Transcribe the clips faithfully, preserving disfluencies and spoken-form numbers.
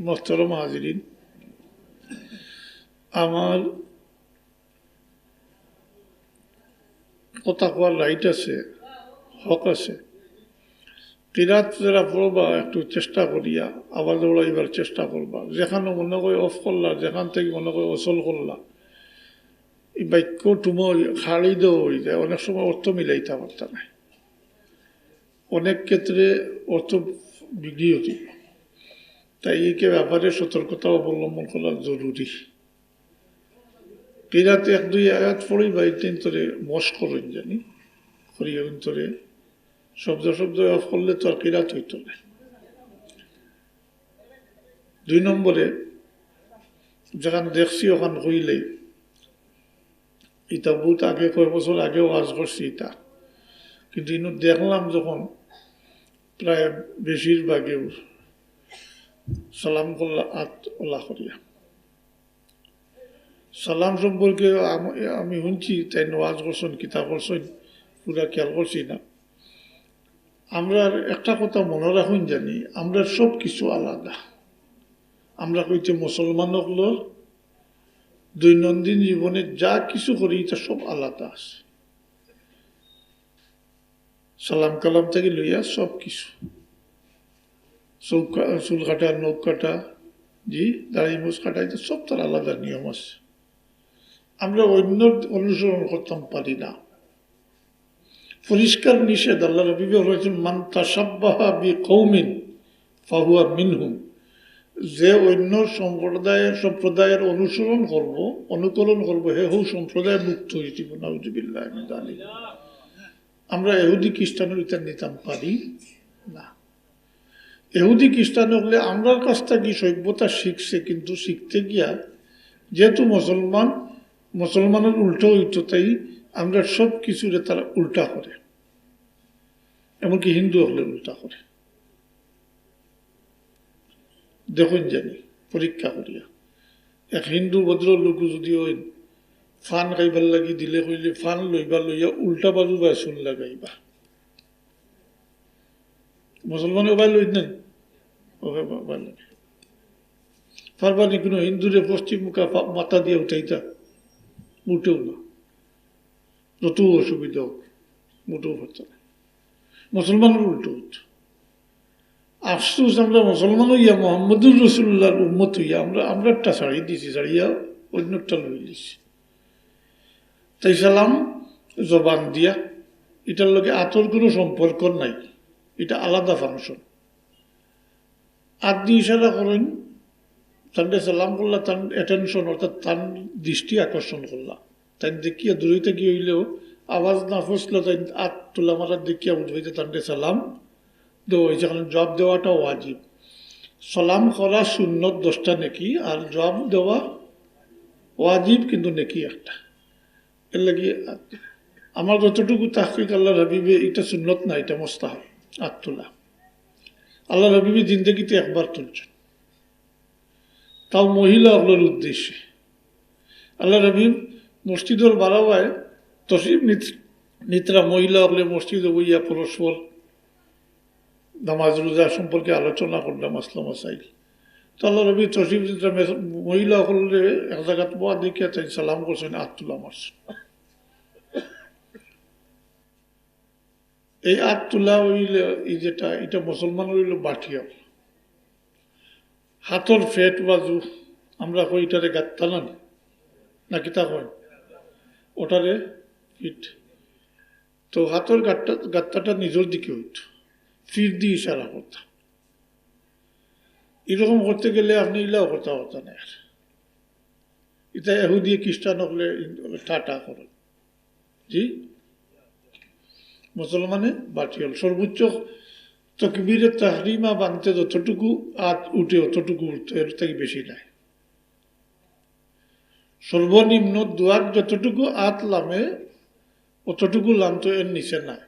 মোহতরম হাজিরিন, আমার কথা কওয়ার রাইট আছে, হক আছে। কিরাত যারা পড়বা, একটু চেষ্টা করিয়া আবার দৌড়াইবার চেষ্টা করবা। যেখানো মনে কয় অফ করলা, যেখান থাকি মনে কয় অসল করলা, এই বাক্য টুমো খাড়ি দেওয়া অই যায়, অনেক সময় অর্থ মিলাইতা পারতা নায়। অনেক ক্ষেত্রে অর্থ বিগড়ি অইতো। তাই এই ব্যাপারে সতর্কতা অবলম্বন করা জরুরি। কিরাতে এক দুই আয়াত পড়ি বা এই তিন তরে মশ করইন জানি, করি অন্তরে শব্দ শব্দ অফ করলে তো আর কিরাত অইতো নায়। দুই নম্বরে, যেখান দেখছি ওখান কইলেই, ইটা বহুত আগে, কয় বছর আগে ওয়াজ করছি ইটা, কিন্তু ইনো দেখলাম যখন, প্রায় বেশিরভাগেউ সালাম করলা আত ওলা করিয়া। সালাম সম্পর্কে আম-, আমি হুনছি, তাইন ওয়াজ করছইন, কিতা করছইন, পুরা খেয়াল করছি না। আমরার একটা কথা মনো রাখইন জানি, আমরার সব কিছু আলাদা। আমরা কইতে মুসলমান অকলর দৈনন্দিন জীবনে যা কিছু করি, ইটা সব আলাদা আছে। সালাম কালাম থাকি লইয়া সব কিছু, চুল কা-, চুল কাটা, নখ কাটা, জি, দাড়ি মুছ কাটা, ইটা সব তার আলাদা নিয়ম আছে। আমরা অন্যর অনুসরণ করতাম পারি না। পরিষ্কার নিষেধ। আল্লার হাবিবে ফরমাইছইন, "মান তাশাব্বাহা বিকাউমিন ফাহুয়া মিনহুম।" যে অন্য সম্প্রদায়ের, সম্প্রদায়ের অনুসরণ করব, অনুকরণ করব, হে হউ সম্প্রদায়ভুক্ত অইযিবো। নাউজুবিল্লাহি মিন যালিক। আমরা ইহুদি খ্রিস্টানর ইটা নিতাম পারি না। ইহুদি খ্রিস্টান অকলে আমরার কাছ থাকি সভ্যতা শিখছে, কিন্তু শিখতে গিয়া যেহেতু মুসলমান, মুসলমানর উল্টা অইতো, তাই আমরার সব কিছুরে তারা উল্টা করে, এমনকি হিন্দু অকলে উল্টা করে। দেখইন জানি, পরীক্ষা করিয়া। এক হিন্দু ভদ্রলোক যদি অইন, ফান খাইবার লাগি দিলে কইলে ফান লইবা, লইয়া উল্টা বাজু বায় চুন লাগাইবা। মুসলমানে ওবায় লইন না? ওবায়, ওবায় লইন। পারবা নি কুনু হিন্দুরে পশ্চিম মুখা ফা-, মাথা দিয়া উঠাইতা? উঠেও না। যত অসুবিধা হোক, উঠেও পারতা না। মুসলমানর উল্টা অইতো। আফসোস, আমরা মুসলমান অইয়া, মোহাম্মদুর রাসূলুল্লাহর উম্মত অইয়া, আমরা, আমরা একটা ছাড়ি দিছি, ছাড়িয়া অন্যটা লই লিছি। তাই সালাম জবান দিয়া, ইটার লগে আতর কুনু সম্পর্ক নাই, ইটা আলাদা function। আত দি ইশারা করইন, তানরে সালাম করলা, তান attention, অর্থাৎ তান দৃষ্টি আকর্ষণ করলা। তাইন দেখিয়া দূরই থাকি অইলেও, আওয়াজ না পৌঁছলেও তাইন আত তুলা মারা দেখিয়া বুঝবা যে তানরে সালাম দেওয়া অইছে, কারণ জবাব দেওয়াটা ওয়াজিব। সালাম করা সুন্নত, দশটা নেকি, আর জবাব দেওয়া ওয়াজিব, কিন্তু নেকি একটা। এর লাগি আমার যতটুকু তাহকিক, আল্লার হাবিবে, ইটা সুন্নত না, ইটা মুস্তাহাব, আত তুলা। আল্লার হাবিবে জিন্দেগিতে একবার তুলছইন, তাও মহিলা অকলর উদ্দেশ্যে। আল্লার হাবিব মসজিদর বারান্দায় তশরিফ নিত-, নিতরা, মহিলা অকলে মসজিদো বইয়া পরস্পর নামাজ রোজা সম্পর্কে আলোচনা করলা, মাসলা মাসাইল। তো আল্লার হাবিব তশরিফ নিতরা, মে-, মহিলা অকলরে এক জাগাত বওয়া দেখিয়া তাইন সালাম করছইন, আত তুলা মারছইন। এই আত তুলা অইলে, এই যেটা, ইটা মুসলমানর অইলো বাটিয়াল। হাতর ফেট বাজু, আমরা কই ইটারে গাত্তা না নি? না কিতা কই? ওটারে ফিট। তো হাতর গাত্তা, গাত্তাটা নিজর দিকে অইতো। ফিট দি ইশারা করতা। এরকম করতে গেলে আপনে ইলাও করতা পারতা নায় আর। ইটা ইহুদি খ্রিস্টান অকলে টাটা করে। জি? মুসলমানে বাটিয়াল। সর্বোচ্চ তকবীরে তাহরিমা বানতে যতটুকু আত উঠে, অতটুকু উঠতো, এর থাকি বেশি নায়। সর্বনিম্ন দোয়াত যতটুকু আত লামে, অতটুকু লামতো, এর নিচে নায়।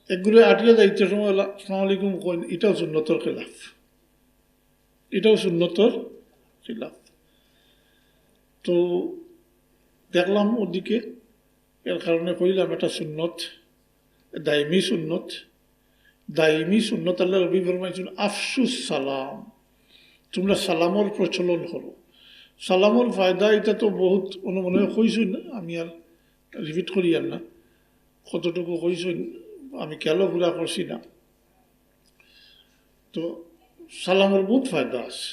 একগুরে আটিয়া যাইতে সময় লা-, "আসসালামু আলাইকুম" কইন, ইটাও সুন্নতর খেলাফ। ইটাও সুন্নতর খিলাফ। তো দেখলাম ওদিকে, এর কারণে কইলাম এটা সুন্নত, দাইমি সুন্নত। দাইমি সুন্নত, আল্লার হাবিব ফরমাইছইন, "আফশুস সালাম।" তুমরা সালামর প্রচলন করো। সালামর ফায়দা ইটা তো বহুত, অনো মনে অয় কইছইন, আমি আর রিপিট করিয়ার না, কতটুকু কইছইন আমি খেয়ালও পুরা করছি না। তো সালামর বহুত ফায়দা আছে।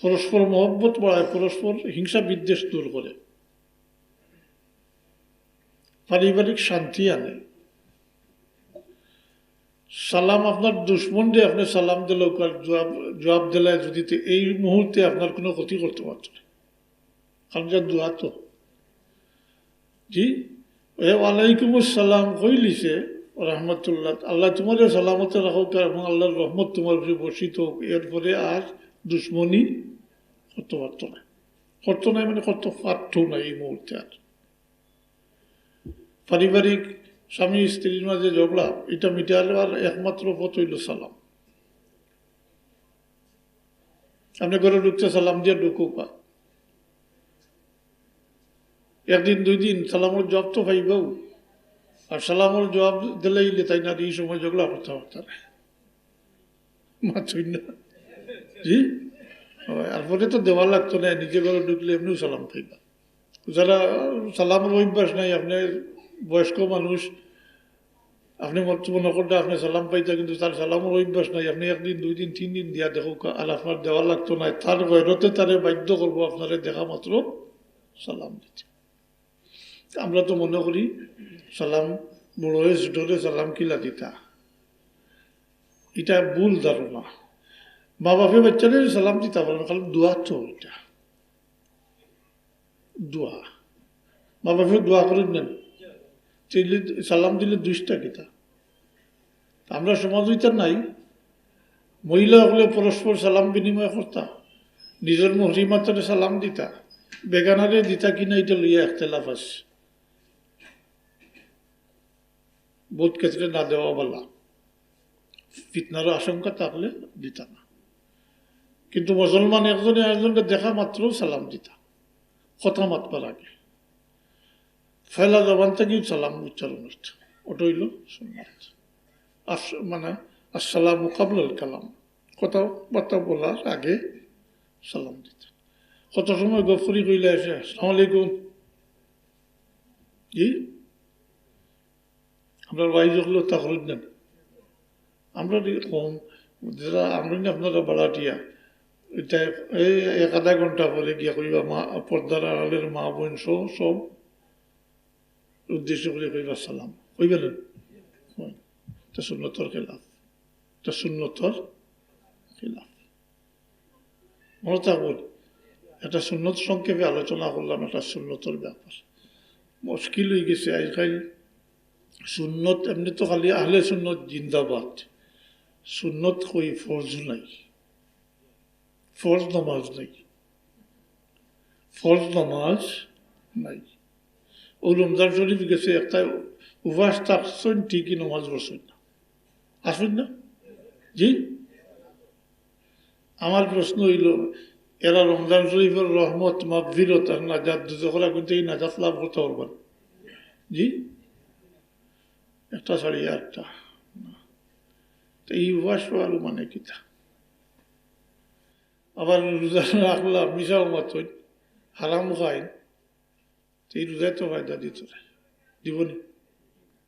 পরস্পর মহব্বত বাড়ায়, পরস্পর হিংসা বিদ্বেষ দূর করে, পারিবারিক শান্তি আনে। সালাম আপনার দুশমনরে আপনে সালাম দিলে, জবাব দিলে যদি, তে এই মুহূর্তে আপনার কোনো ক্ষতি করতে পারত না, কারণ যার দোয়া তো। জি, এ ওয়ালাইকুম আসসালাম কইলিছে, রহমতুল্লাহ, আল্লাহ তোমারে সালামতে রাখউক এবং আল্লাহর রহমত তোমার উপরে বর্ষিত হোক। এরপরে আর দুশমনি করতে পারত না, করতো নাই মানে করতো পারতো না এই মুহূর্তে আর। পারিবারিক স্বামী স্ত্রীর মাঝে ঝগড়া, এটা মিটাইবার একমাত্র পথ অইল সালাম। আপনে ঘরো ঢুকতে সালাম দিয়া ঢুকউক্কা। একদিন দুই দিন সালামর জবাব তো পাইবাউ, আর সালামর জবাব দিলাইলে তাইন আর এই সময় ঝগড়া করতা পারতা না। মাতইন না। জি? অয়, আর পরে তো দেওয়া লাগতো না, নিজে ঘরো ঢুকলে এমনেউ সালাম পাইবা। যারা সালামর অভ্যাস নাই, আপনে বয়স্ক মানুষ, আপনে মত-, মনে করতা আপনে সালাম পাইতা, কিন্তু তার সালামর অভ্যাস নাই, আপনে একদিন, দুই দিন, তিন দিন দিয়া দেখউক্কা, আর আপনার দেওয়া লাগতো না, তার গয়রতে তারে বাধ্য করবো আপনারে দেখা মাত্র সালাম দিতে। আমরা তো মনে করি সালাম, বড়য়ে ছোটরে সালাম কিলা দিতা, এটা ভুল ধারণা। মা বাপে বাচ্চারে সালাম দিতা পারইন, কারণ দোয়া তো এটা। দোয়া। মা বাপে দোয়া করইন না? তাইলে সালাম দিলে দুষটা কিতা? আমরা সমাজ অইতা নাই, মহিলা অকলে পরস্পর সালাম বিনিময় করতা, নিজর মুহরিমাতরে সালাম দিতা, বেগানারে দিতা কিনা এটা লইয়া একতেলাফ আছে। বহুত ক্ষেত্রে না দেওয়া ভালা, ফিতনার আশঙ্কা থাকলে দিতা না। কিন্তু মুসলমান একজনে আরেকজনরে দেখা মাত্র সালাম দিতা, কথা মাতবার আগে। পয়লা জবান থাকিউ সালাম উচ্চারণ অইতো, ওটা অইল সুন্নত। আস-, মানে, আসসালামু কাবলাল কালাম, কথাবার্তা বলার আগে সালাম দিতা। কত সময় গফ করি কইলা এসে, "আসসালামু আলাইকুম।" জি? আমরার ওয়াইজ অকলে তা করইন না। আমরা যে কম, যারা আমরা না আপনারা বাড়াটিয়া, এটা এই এক আধা ঘন্টা পরে গিয়া কইবা, "মা, পর্দার আড়ালের মা বোন সহ সব উদ্দেশ্য করে কইবা সালাম।" কইবা না? এটা সুন্নতর খেলাফ, এটা সুন্নতর খেলাফ। মনে থাকবো, একটা সুন্নত সংক্ষেপে আলোচনা করলাম, একটা সুন্নতর ব্যাপার। মুশকিল অই গেছে আজকাল। সুন্নত এমনে তো খালি আহলে সুন্নত জিন্দাবাদ, সুন্নত কই ফরজ নাই, ফরজ নামাজ নাই, ফরজ নামাজ নাই। ও রমজান শরীফ গেছে, একটা উপাস থাকছইন ঠিকই, নামাজ পড়ছইন না, আসুন না। জি, আমার প্রশ্ন অইল, এরা রমজান শরীফর রহমত, মাগফিরত আর নাজাত, দুজখর আগুন থাকি নাজাত লাভ করতা পারবা? জি, একটা ছাড়িয়া একটা। তো এই উপাস পাওয়ার মানে কিতা? আবার রোজা রাখলা, মিছাও মাতইন, হারাম খাইন, তো এই রোজায় তো ফায়দা দিত না, দিবনি?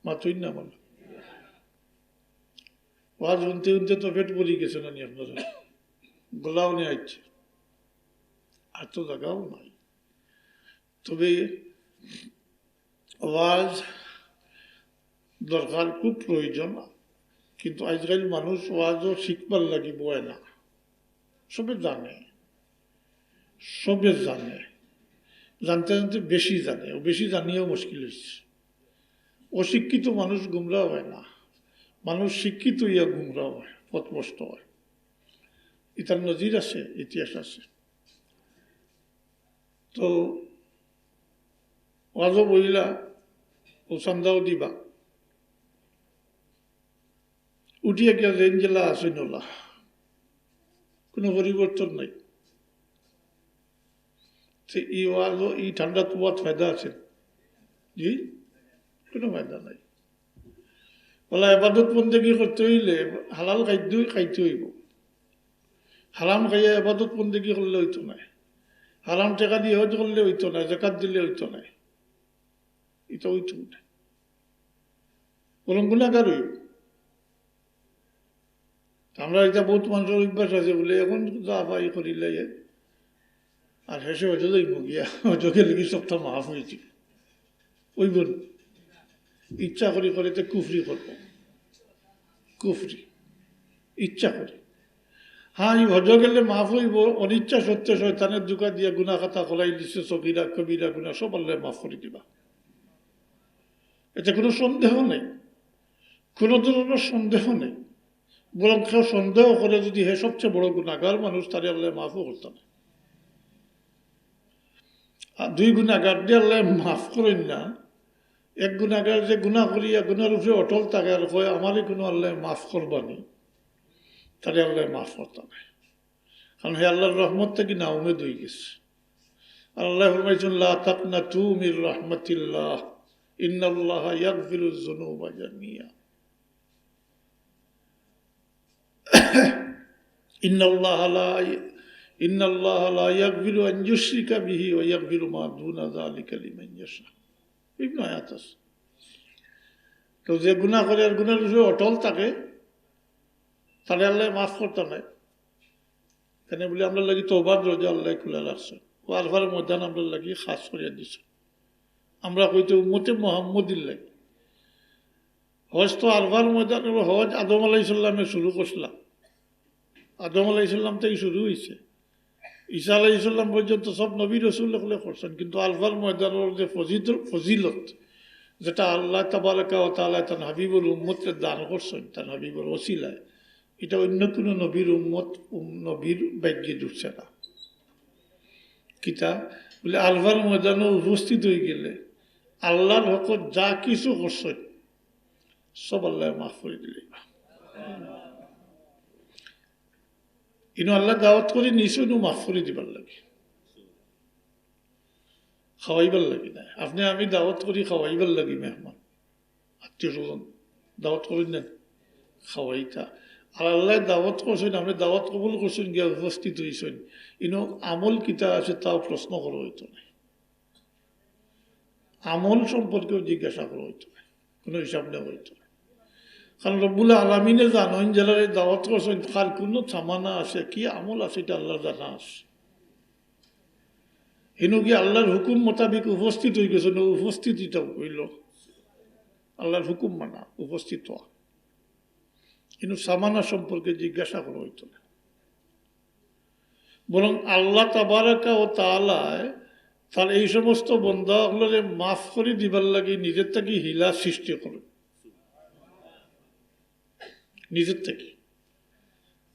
মাতইন না আমার। ওয়াজ হুনতে হুনতে তো পেট ভরি গেছে না নি আপনারা? গলাও নিয়ে আইছে, আর তো জাগাও নাই। তবে ওয়াজ দরকার, খুব প্রয়োজন, কিন্তু আজকাল মানুষ ওয়াজও শিখবার লাগি বয় না। সবে জানে, সবে জানে, জানতে জানতে বেশি জানে, ও বেশি জানিয়াও মুশকিল অইছে। অশিক্ষিত মানুষ গুমরা হয় না, মানুষ শিক্ষিত অইয়া গুমরা হয়, পথভ্রষ্ট হয়। ইতার নজির আছে, ইতিহাস আছে। তো ওয়াজও বইলা, ও চান্দাও দিবা, উঠিয়া গিয়া যেন যেলা আছইন অলা, কোনো পরিবর্তন নাই। তো এই ওয়াজও, এই ঠান্ডা কুয়াত ফায়দা আছে? জি, কোনো ফায়দা নাই। অলা এবাদত বন্দেগি করতে অইলে হালাল খাদ্যই খাইতে অইবো। হারাম খাইয়া ইবাদত বন্দেগি করলে অইতো নায়, হারাম টেকা দিয়া হজ করলে অইতো নায়, যাকাত দিলে অইতো নায়, ইটা অইতো নায়, বরং গুনাগার অইবো। আমরা ইটা বউত মানষর অভ্যাস আছে বুলে, অখন যা পাই করিলাই, আর শেষে হজো যাইমু গিয়া, হজো গেলেগি সবটা মাফ অইযিবো। অইবো নি? ইচ্ছা করি করে তে কুফরি করবো, কুফরি, ইচ্ছা করি। হ্যাঁ, ই হজো গেলে মাফ অইবো, অনিচ্ছা সত্ত্বে শয়তানে ধুকা দিয়া গুনা খাতা খোলাই দিছে, সগিরা কবিরা গুনা সব আল্লায় মাফ করি দিবা, এতে কুনু সন্দেহ নাই, কুনু ধরনর সন্দেহ নাই। বরং কেউ সন্দেহ করে যুদি হে সবচেয়ে বড় গুনাগার মানুষ, তারে আল্লায় মাফও করতা নায়। আর দুই গুনাগাররে আল্লায় মাফ করইন না। এক গুনাগার যে গুনা করিয়া গুনার উপরে অটল থাকে আর কয়, "আমারে কুনু আল্লায় মাফ করবা নি", তারে আল্লায় মাফ করতা নায়। কারণ হে আল্লার রহমত থাকি নাউমেদ অইগেছে। আর আল্লায় ফরমাইছইন, "লা তাকনাতু মির রাহমাতিল্লাহ, ইন্নাল্লাহা ইয়াগফিরুজ যুনুবা জামিয়া।" ইন্নাল্লাহা লা, ইন্নাল্লাহা লা ইয়াগফিরু আন ইউশরিকা বিহি ওয়া ইয়াগফিরু মা দুনা যালিকা লিমান ইয়াশা। বিভিন্ন আয়াত আছে। তো যে গুনা করে আর গুনার উপরে অটল থাকে, তারে আল্লায় মাফ করতা নায়। কেনে বুলে আমরার লাগি তওবার দরজা আল্লায় খুলা রাখছে। ও আরফার ময়দান আমরার লাগি খাস করিয়া দিছে। আমরা কইতে উম্মতে মুহাম্মদীর লাগি। হজ তো আরফার ময়দানর হজ আদম আলাইহিস সালামে শুরু করছিলা। আদম আলাইহিস সালাম থাকি শুরু অইছে। ঈসা আলাইহিস সালাম পর্যন্ত সব নবী রসুল অকলে করছইন, কিন্তু আরফার ময়দানর যে ফজিদ-, ফজিলত, যেটা আল্লাহ তাবারাকা ওয়া তাআলা তান হাবিবর উম্মতরে দান করছইন, তান হাবিবর ওসিলায়, ইটা অইন্য কুনু নবীর উম্মত, উম, নবীর ভাগ্যে জুটছে না। কিতা? বুলে, আরফার ময়দানো উপস্থিত অইগেলে আল্লার হকত যা কিছু করছইন, সব আল্লায় মাফ করি দিলাইবা। ইনো আল্লায় দাওয়াত করি নিছইন মাফ করি দিবার লাগি, খাওয়াইবার লাগি নায়। আপনে আমি দাওয়াত করি খাওয়াইবার লাগি, মেহমান, আত্মীয় স্বজন দাওয়াত করইন না, খাওয়াইতা। আর আল্লায় দাওয়াত করছইন, আপনে দাওয়াত কবুল করছইন, গিয়া উপস্থিত অইছইন, ইনো আমল কিতা আছে তাও প্রশ্ন করা অইতো নায়। আমল সম্পর্কেও জিজ্ঞাসা করা অইতো নায়, কুনু হিসাব নেওয়া অইতো নায়। কারণ রব্বুল আলামিনে জানইন, যারারে দাওয়াত করছইন, কার কুনু তামান্না আছে, কি আমল আছে, ইটা আল্লার জানা আছে। হিনো গিয়া আল্লার হুকুম মোতাবিক উপস্থিত অইগেছইন, উপস্থিতিটা অইলো আল্লার হুকুম মানা, উপস্থিত অওয়া। কিন্তু তামান্না সম্পর্কে জিজ্ঞাসা করা অইতো না। বরং আল্লাহ তাবারাকা ও তাআলায় তার এই সমস্ত বন্দা অকলরে মাফ করি দিবার লাগি নিজের থাকি হিলা সৃষ্টি করে, নিজের থাকি।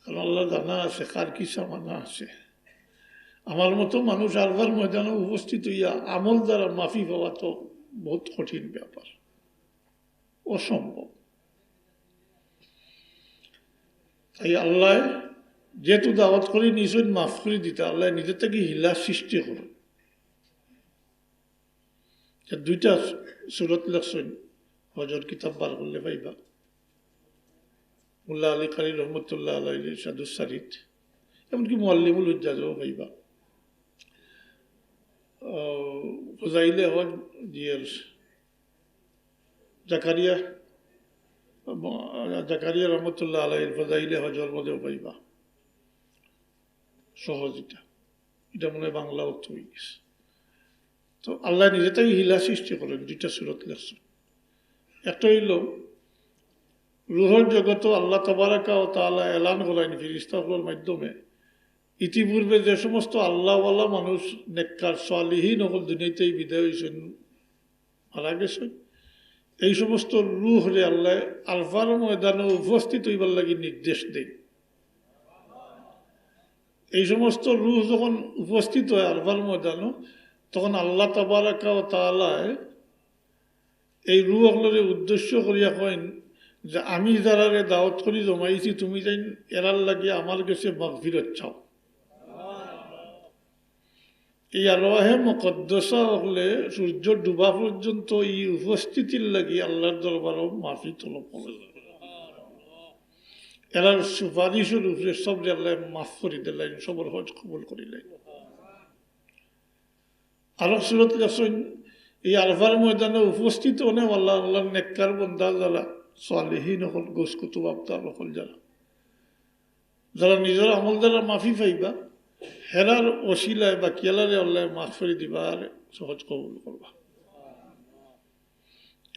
কারণ আল্লার জানা আছে কার কি তামান্না আছে। আমার মতো মানুষ আরফার ময়দানো উপস্থিত অইয়া আমল দ্বারা মাফি পাওয়া তো বহুত কঠিন ব্যাপার, অসম্ভব। তাই আল্লায় যেহেতু দাওয়াত করি নিছইন মাফ করি দিতা, আল্লায় নিজের থাকি হিলা সৃষ্টি করে। তে দুইটা সুরত লেখছইন, হজর কিতাব বার করলে পাইবা। মোল্লা আলী কারি রহমতুল্লাহ আলাইহির ইরশাদুস সারিত, এমনকি মুআল্লিমুল হুজ্জাজও পাইবা। আহ, ফজাইলে হজ, জি, এর জাকারিয়া, জাকারিয়া রহমতুল্লাহ আলাইহির ফজাইলে হজর মধ্যেও পাইবা সহজ ইটা। ইটা মনে হয় বাংলা অর্থ অইগেছে। তো আল্লায় নিজে থাকি হিলা সৃষ্টি করেন, দুইটা সুরত লেখছইন। একটা অইলো, রুহর জগতো আল্লাহ তাবারাকা ও তাআলা এলান করাইন ফিরিস্তা অকলর মাধ্যমে, ইতিপূর্বে যে সমস্ত আল্লাহওয়ালা মানুষ, নেককার, সালিহিন অকল দুনিয়াতেই বিদায় অইছইন, মারা গেছইন, এই সমস্ত রুহরে আল্লায় আরফার ময়দানো উপস্থিত অইবার লাগি নির্দেশ দেইন। এই সমস্ত রুহ যখন উপস্থিত হয় আরফার ময়দানো, তখন আল্লাহ তাবারাকা ও তাআলায় এই রুহ অকলরে উদ্দেশ্য করিয়া কইন যে, "আমি যারারে দাওয়াত করি জমাইছি, তুমি যাইন এরার লাগি আমার গেছে মাগফিরত চাও।" এই আরওয়াহে মুকাদ্দাসা অকলে সূর্য ডুবা পর্যন্ত এই উপস্থিতির লাগি আল্লাহর দরবারো মাফি তলব করে। এরার সুপারিশর উপরে সবরে আল্লায় মাফ করি দিলাইন, সবর হজ কবুল করিলাইন। আরো সুরত লেখছইন, এই আরফার ময়দানো উপস্থিত অনেক আল্লাহ, আল্লাহর নেককার বন্দা যারা, সালেহিন অকল, গৌস কুতুব আবদাল অকল যারা, যারা নিজর আমল দ্বারা মাফি পাইবা, হেরার ওসিলায় বাকিয়ালারে আল্লায় মাফ করি দিবা আর হজ কবুল করবা।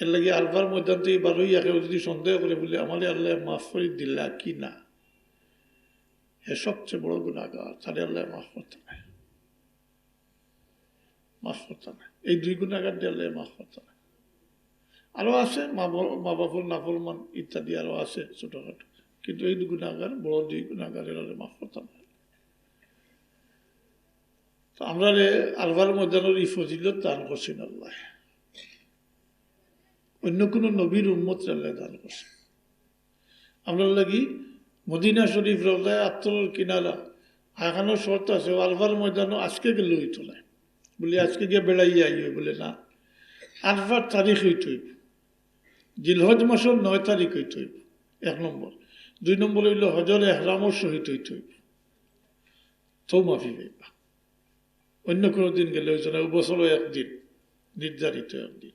এরলাগি আরফার ময়দান থাকি বারইয়া কেউ যদি সন্দেহ করে বলে, "আমারে আল্লায় মাফ করি দিলা কি না?" হে সবচেয়ে বড় গুনাহগার, তারে আল্লায় মাফ করতা নায়। মাফ করতা নায়। এই দুই গুনাহগাররে আল্লায় মাফ করতা নায়। আরো আছে, মা ব-, মা বাপর নাফরমান ইত্যাদি আরো আছে ছোটখাটো। কিন্তু এই দুই গুনাহগার, বড় দুই গুনাহগার, এরারে মাফ করতা নায়। তো আমরারে আরফার ময়দানর এই ফজিলত দান করছইন আল্লায়। অন্য কোনো নবীর উম্মতরে আল্লায় দান করছইন। আমরার লাগি মদিনা শরীফ, রওজায়ে আতহরর কিনারা, এখানো শর্ত আছে, আরফার ময়দানো আজকে গেলে অইতো নায়। বলি, "আজকে গিয়া বেড়াইয়া আইও", বলে, "না, আরফার তারিখ অইতো অইবো, জিলহজ মাসর নয় তারিখ অইতো অইবো", এক নম্বর। দুই নম্বর অইলো হজর এহরামর সহিত অইতো অইবো, তেউ মাফি পাইবা। অন্য কোনো দিন গেলে অইতো নায়, অউ বছরও একদিন, নির্ধারিত একদিন।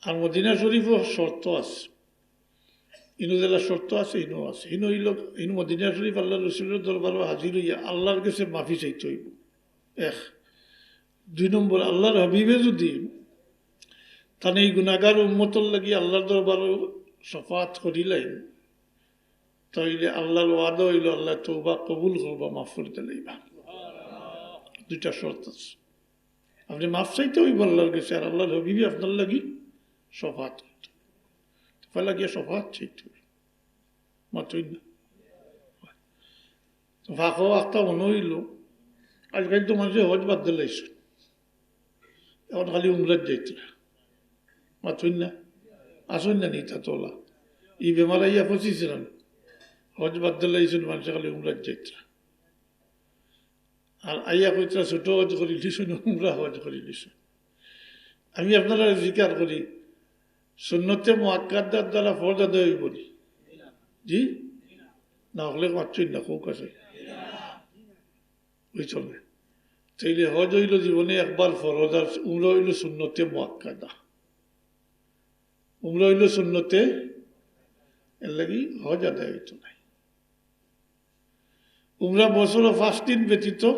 আর মদিনা শরীফও শর্ত আছে, ইনো যেলা শর্ত আছে, ইনো আছে। ইনো অইলো, ইনো মদিনা শরীফ আল্লাহর রসুলর দরবারো হাজির অইয়া আল্লাহর গেছে মাফি চাইতো অইবো, এক। দুই নম্বর, আল্লাহর হাবিবে যদি তান এই গুনাহগার উম্মতর লাগি আল্লাহর দরবারো শফাআত করিলাইন, তাইলে আল্লাহর ওয়াদা অইলো, আল্লায় তওবা কবুল করবা, মাফ করি দিলাইবা। দুইটা শর্ত আছে। আপনে মাফ চাইতে অইবো আল্লাহর গেছে, আর আল্লাহর হাবিবে আপনার লাগি শফাআত করতা। তো পয়লা গিয়া শফাআত চাইতে অইবো। মাতইন না। তো ফাঁকো একটা মনো অইলো, আজকাল তো মানষে হজ বাদ দিলাইছে, এখন খালি উমরাত যাইতরা। মাতইন না। আছইন না নি তা তোলা? ই বেমার আইয়া ফসিছে না? হজ বাদ দিলাইছইন, মানষে খালি উমরাত যাইতরা। আর আইয়া কইতরা ছোট হজ করিলিছইন, উমরা হজ করিলিছইন। আমি আপনারারে জিকার করি, সুন্নতে মুআক্কাদার দ্বারা ফরজ আদায় অইবো নি? জি? না, অকলে মাতছইন না, কউক্কা চাই। অইতো নায়। তাইলে হজ অইলো জীবনে একবার ফরজ, আর উমরা অইলো সুন্নতে মুআক্কাদা। উমরা অইলো সুন্নতে, এরলাগি হজ আদায় অইতো নায়। উমরা বছরো পাঁচ দিন ব্যতীত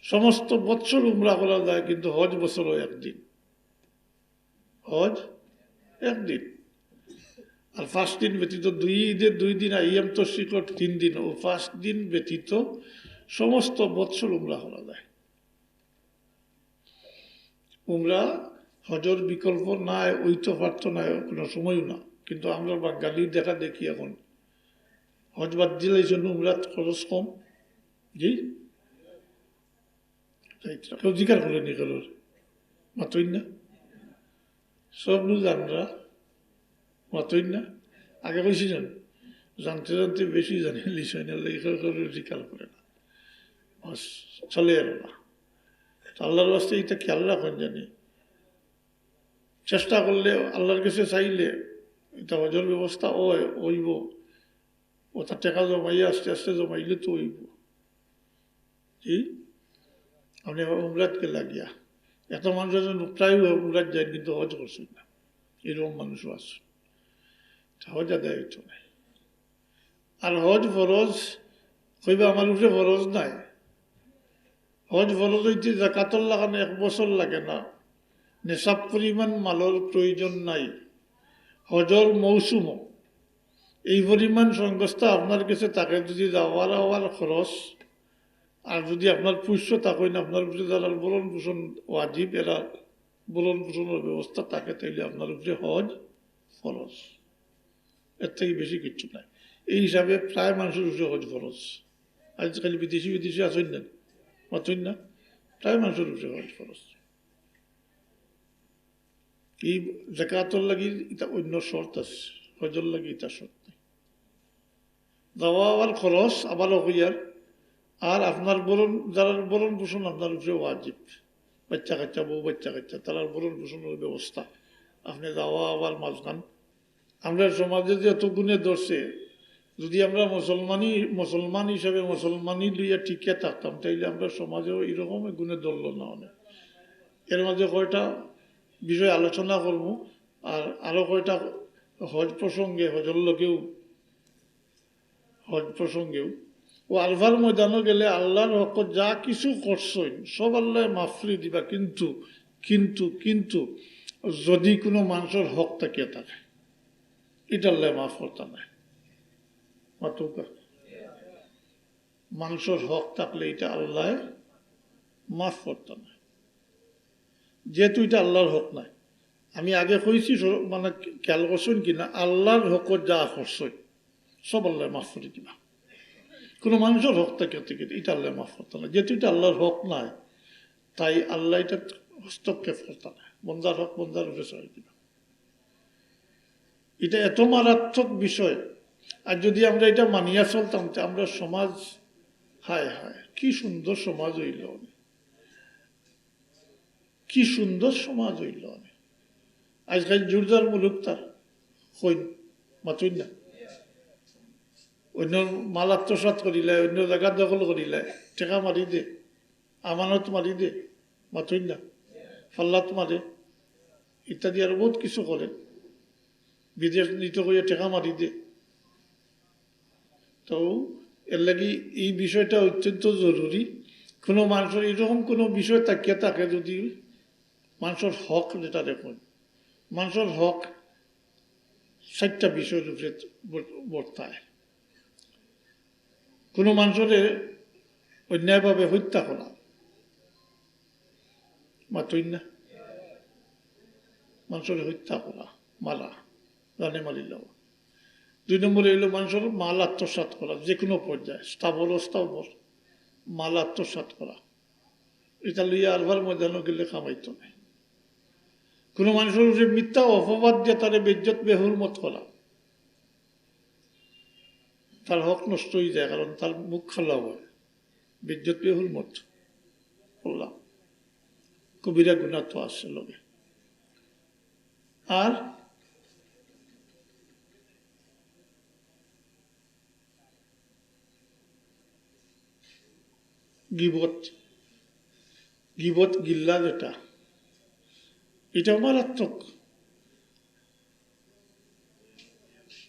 সমস্ত বৎসর উমরা করা যায়, কিন্তু হজ বছরো একদিন। হজ একদিন। আর পাঁচ দিন ব্যতীত, দুই ঈদের দুই দিন, আইয়াম তশরিকর তিন দিন, অউ পাঁচ দিন ব্যতীত সমস্ত বৎসর উমরা করা যায়। উমরা হজর বিকল্প নায়, অইতো পারতো নায়, কোনো সময়ও না। কিন্তু আমরা বাঙালির দেখা দেখি এখন হজ বাদ দিলাইছইন, উমরাত খরচ কম। জি? কেউ জিকার করে নি কারোর? মাতইন না? সব নু জানরা, মাতইন না? আগে কইছি জান, জানতে জানতে বেশি জানিলিছইন, এরলাগি কেউ কারোর জিকার করে না। বাস, চলে এলো না। তো আল্লাহর ওয়াস্তে ইটা খেয়াল রাখইন জানি। চেষ্টা করলে, আল্লাহর গেছে চাইলে, ইটা হজর ব্যবস্থা অয়, অইবো। অউ তার টেকা জমাইয়া আস্তে আস্তে জমাইলে তো অইবো। জি? আপনে আবার উমরাত গেলা গিয়া। এত মানুষ আছে, প্রায় উমরাত যাইন, কিন্তু হজ করছইন না। এরকম মানুষও আছে। তা হজ আদায় অইতো নায়। আর হজ ফরজ, কইবা, "আমার উপরে ফরজ নায়।" হজ ফরজ অইতে জাকাতর লাখান এক বছর লাগে না, নিসাব পরিমাণ মালর প্রয়োজন নাই। হজর মৌসুমো এই পরিমাণ সংস্থা আপনার গেছে থাকে, যদি যাওয়ার আওয়ার খরচ, আর যদি আপনার পুষ্য থাকইন, আপনার উপরে যারার ভরণ পোষণ ওয়াজিব, এরার ভরণ পোষণর ব্যবস্থা থাকে, তাইলে আপনার উপরে হজ ফরজ, এর থাকি বেশি কিচ্ছু নাই। এই হিসাবে প্রায় মানষর উপরে হজ ফরজ। আজকাল বিদেশি বিদেশি আছইন না, মাতইন না, প্রায় মানষর উপরে হজ ফরজ। এই জাকাতর লাগি ইটা অন্য শর্ত আছে, হজর লাগি ইটা শর্ত নাই। যাওয়া আওয়ার খরচ আবারও কইয়ার, আর আপনার ভরণ, যারার ভরণ পোষণ আপনার উপরে ওয়াজিব, বাচ্চা কাচ্চা, বউ বাচ্চা কাচ্চা, তারার ভরণ পোষণর ব্যবস্থা, আপনে যাওয়া আওয়ার মাঝখান আমরা সমাজে যে অত গুণে ধরছে, যদি আমরা মুসলমানি, মুসলমান হিসাবে মুসলমানি লইয়া টিকিয়া থাকতাম, তাইলে আমরা সমাজেও এরকম গুণে ধরলো না অনে। এর মাঝে কয়টা বিষয় আলোচনা করমু, আর আরো কয়টা হজ প্রসঙ্গে, হজর লগেও, হজ প্রসঙ্গেও, ও আরফার ময়দানো গেলে আল্লাহর হক যা কিছু করছইন, সব আল্লায় মাফ করি দিবা, কিন্তু, কিন্তু, কিন্তু যদি কোনো মানুষের হক থাকিয়া থাকে, ইটা আল্লায় মাফ করতা নায়। মাতুক্কা। মানুষের হক থাকলে ইটা আল্লায় মাফ করতা নায়, যেহেতু ইটা আল্লাহর হক নায়। আমি আগে কইছি, স-, মানে, খেয়াল করছইন কি না, আল্লাহর হক যা করছইন, সব আল্লায় মাফ করি দিবা। কোনো মানুষের হক থাকে থেকে ইটা আল্লায় মাফ করতা নায়, যেহেতু ইটা আল্লাহর হক নায়, তাই আল্লায় ইটা হস্তক্ষেপ করতা নায়, বন্দার হক বন্দার উপরে ছাড়ি দিবা। ইটা এত মারাত্মক বিষয়। আর যদি আমরা ইটা মানিয়া চলতাম, তে আমরা সমাজ, হায় হায়, কি সুন্দর সমাজ অইলো অনে, কি সুন্দর সমাজ অইলো অনে। আজকাল জোরদার মুলুক তার, কইন, মাতইন না। অইন্যর মাল আত্মসাৎ করিলায়, অইন্যর জাগা দখল করিলায়, টেকা মারি দে, আমানত মারি দে, মাতইন না, ফাল্লাত মারে, ইত্যাদি আরো বউত কিছু করে, বিদেশ নিতো কইয়া টেকা মারি দে। তো এর লাগি এই বিষয়টা অত্যন্ত জরুরি। কোনো মানুষের এরকম কোনো বিষয় থাকিয়া থাকে, যদি মানুষের হক যেটা দেখুন, মানুষের হক চাইরটা বিষয়ের উপরে বর-, বর্তায়। কোনো মানুষরে অন্যায়ভাবে হত্যা করা, মাতইন না, মানুষরে হত্যা করা, মারা, জানে মারিলাও। দুই নম্বরে অইলো মানুষের মাল আত্মসাৎ করা, যে কোনো পর্যায়ে, স্থাবর অস্থাবর মাল আত্মসাৎ করা, ইটা লইয়া আরফার ময়দানো গেলে কামাইতো নায়। কোনো মানুষের উপরে মিথ্যা অপবাদ দিয়া তারে বেইজ্জত বেহুরমত করা, তার হক নষ্ট অই যায়, কারণ তার মুখ খালা হয়, বেইজ্জত বেহুরমত করলাম, কবিরা গুনাহ তো আছে লগে। আর গিবত, গিবত গিল্লা যেটা, ইটাও মারাত্মক।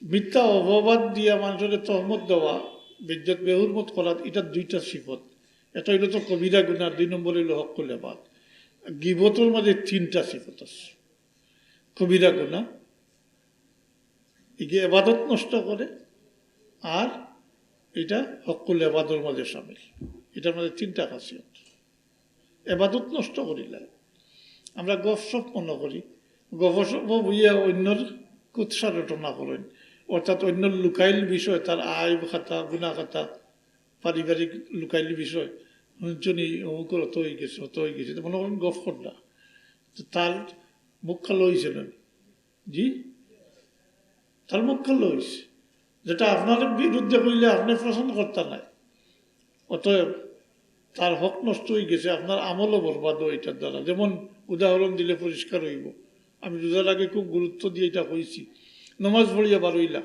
মিথ্যা অপবাদ দিয়া মানুষরে তহমত দেওয়া, বেইজ্জত বেহুরমত করা, ইটা দুইটা সিফত। এটা অইলো তো কবিরা গুনাহ, দুই নম্বর অইলো হক্কুল এবাদ। গিবতর মাঝে তিনটা সিফত আছে। কবিরা গুনাহ, ইগে এবাদত নষ্ট করে, আর ইটা হক্কুল এবাদর মাঝে শামিল। ইটার মাঝে তিনটা খাসিয়ত। এবাদত নষ্ট করিলায়। আমরা গফসফ মনে করি, গফসফ বইয়া অইন্যর কুৎসা রটনা করইন, অর্থাৎ অইন্যর লুকাইল বিষয়, তার আইব খাতা, গুনা খাতা, পারিবারিক লুকাইল বিষয়, হুনছনি অমুকর অত অই গেছে, অত অই গেছে, তো মনে করইন গফ করলা, তো তার মুখ খালা অইছে না? জি, তার মুখ খালা অইছে। যেটা আপনার বিরুদ্ধে কইলে আপনে পছন্দ করতা নায়, অতএব তার হক নষ্ট অই গেছে, আপনার আমলও বরবাদ অয় ইটার দ্বারা। যেমন উদাহরণ দিলে পরিষ্কার অইবো, আমি রোজার আগে খুব গুরুত্ব দিয়া ইটা কইছি, নমাজ পড়িয়া বারইলা,